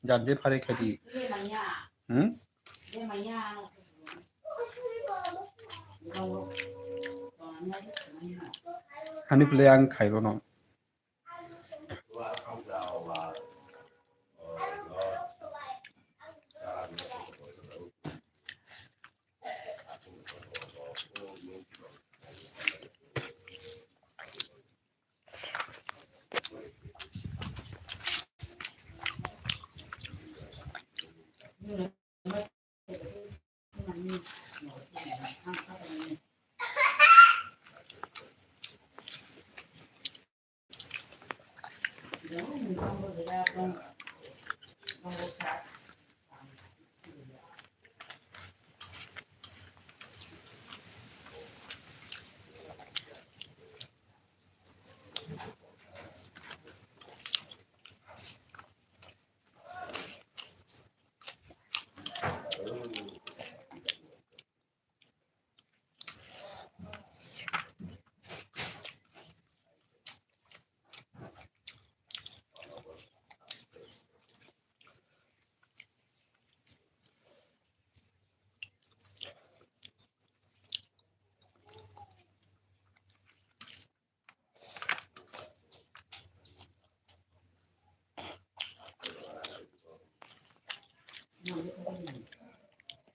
Jar je phari khe di. Hmm? Hani pwlwi ang khai bono.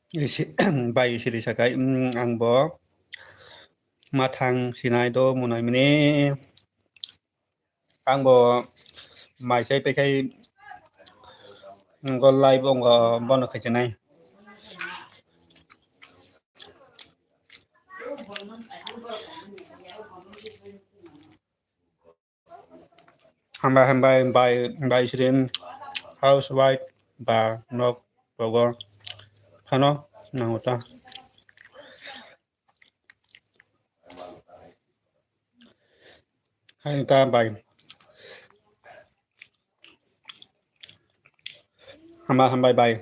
Isi-, bai siri sakai, mm, ang bo mathang sinai do munai mini. Ang bo mai chai pekhai, mm, go live ongko bono khaichinai. Hambai, hambai, bai, bai sirin housewife ba nok rogo phano nango ta. Hai ta bai. Hambai, hambai bai.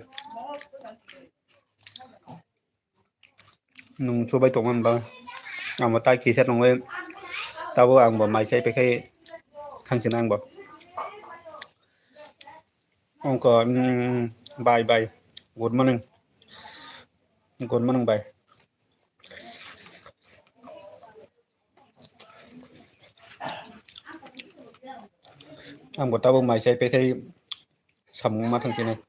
Nung chubai tongma ba. Ang bo tai kisa tongwi. Tabo ang bo mai chai pekhai thangsinai ang bo. Ongko, mm, bai, bai. Good morning. Good morning, bai. Ang bo tabo mai chai pekhai samung ma thangsinai.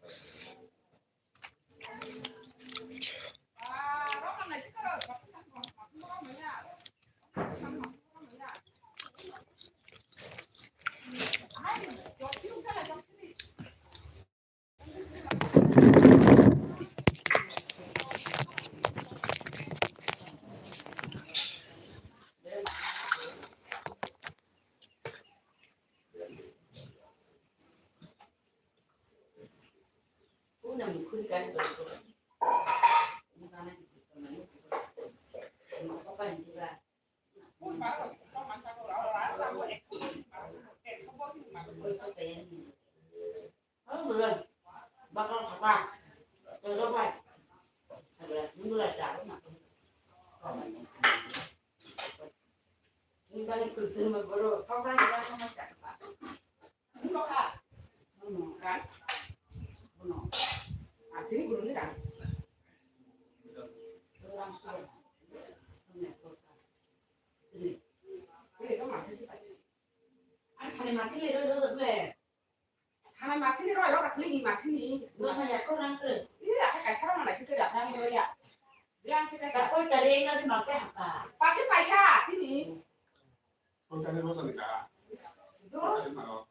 Thani masini roi roi roi. Thani masini roi roi, thani masini. Roi thani ako rang kre. Ih, rasa kaisa rang mana sih, rasa rang roi ya. Rang sih kaisa. Koi tari enga di makai haka. Pasi paisa, tini. Koi tari roi tani ka. Do. Koi tari maro.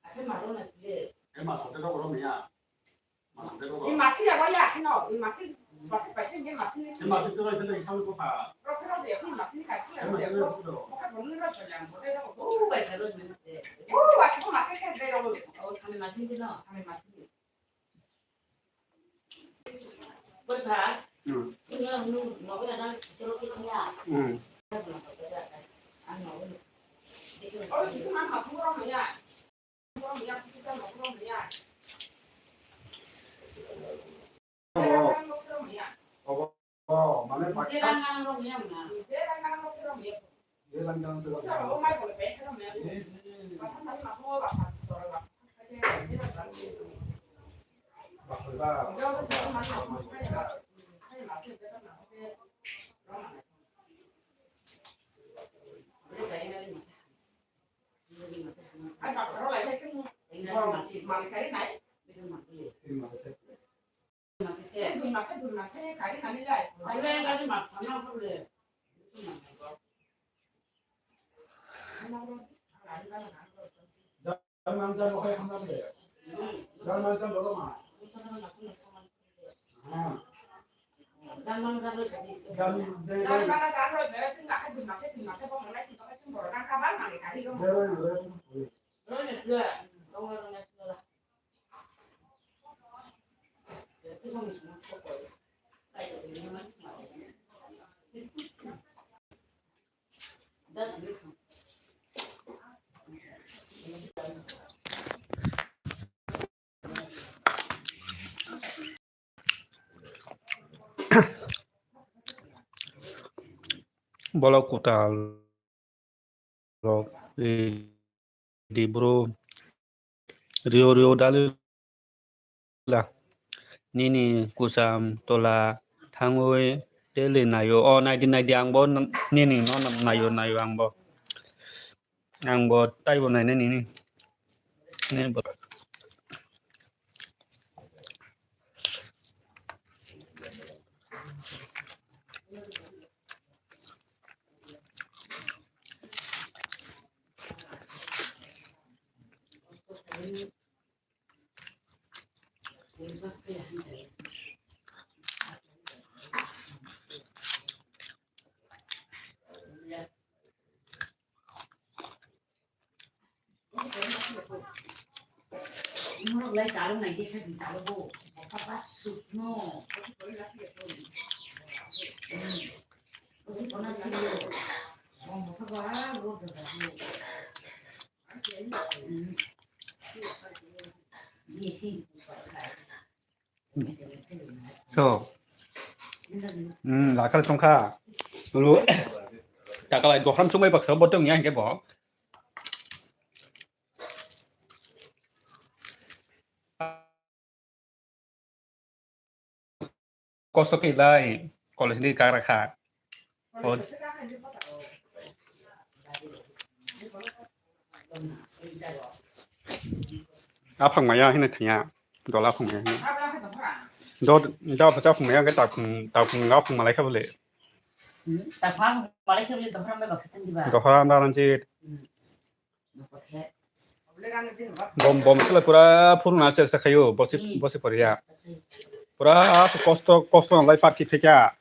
Ate maro na sih. Ema sote to roi ya. Ni masi ya, waya, no, ni masi, masi pakai ni masi ni. Ni masi tu lagi kita isam tu pa. Profesor dia pun masi ni kasih ya. Ni masi tu. Bukan benar saja, bukan. Oh, baik saja. Oh, masi tu masi saya dah dulu. Oh, kami masi ni no, kami masi ni. Buat ha? Hmm. Ini nu mau kena kan terus kita ya. Hmm. Oh, itu mah masuk orang ya. Bolok kwtal rok, eh, di bro, rio rio dalila nini kwcham tola thangwi tele naio. O naidi naidi, angbo nini no naio, naio angbo. Angbo taibo nainai nini. Nini bo. To. Hmm, lakal tongkha. Lu. Takalai dohram sumai baksa botong ya hingke bo. Kosto khe lai college ni kagra kha. O. Aphang maya hino thanya. Dola aphang maya hino. Do, do aphang maya ke takhung, takhung aphang malai kha bole. Hmm, takhung aphang malai kha bole dohram bai baksa tang diba. Dohram bai ranjit. Hmm. Bom, bom sila pura phuruna chersa khayo, bosi, hmm, bosi poriya. Pura kosto, kosto lai party phekya.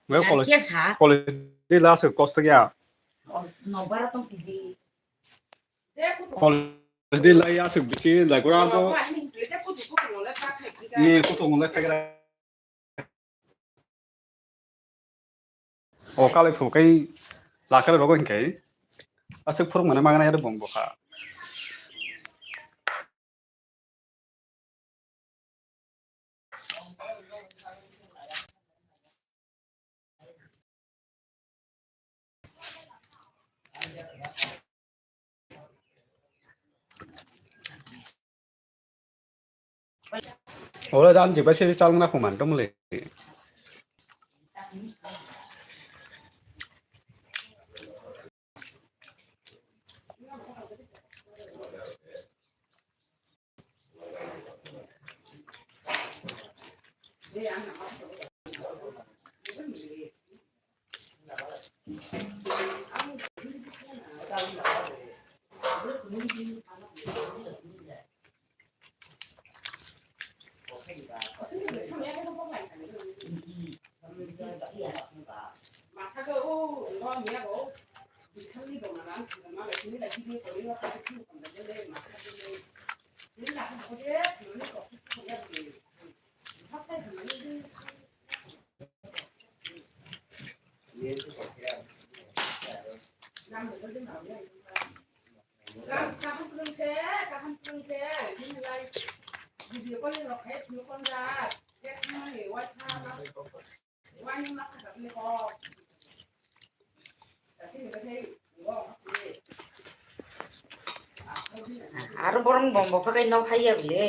Mo college, college di last kosto ya. College di lai asuk bisi lai gura to. Ni kutung lai phekya. O kalai phu kai lakar rogo hinkai aswk phuruk mane magana yado bong bokha. Ora dan jiba siri chal ngna khuman tong le. Kaham kwrwng se, kaham kwrwng se, nini lai video calling rok khe phunukon da, khe thangmani waitha ma, waini ma kha dakle kok. Dakle ni bathai. Aro borong bombo phakai nok haiya bile.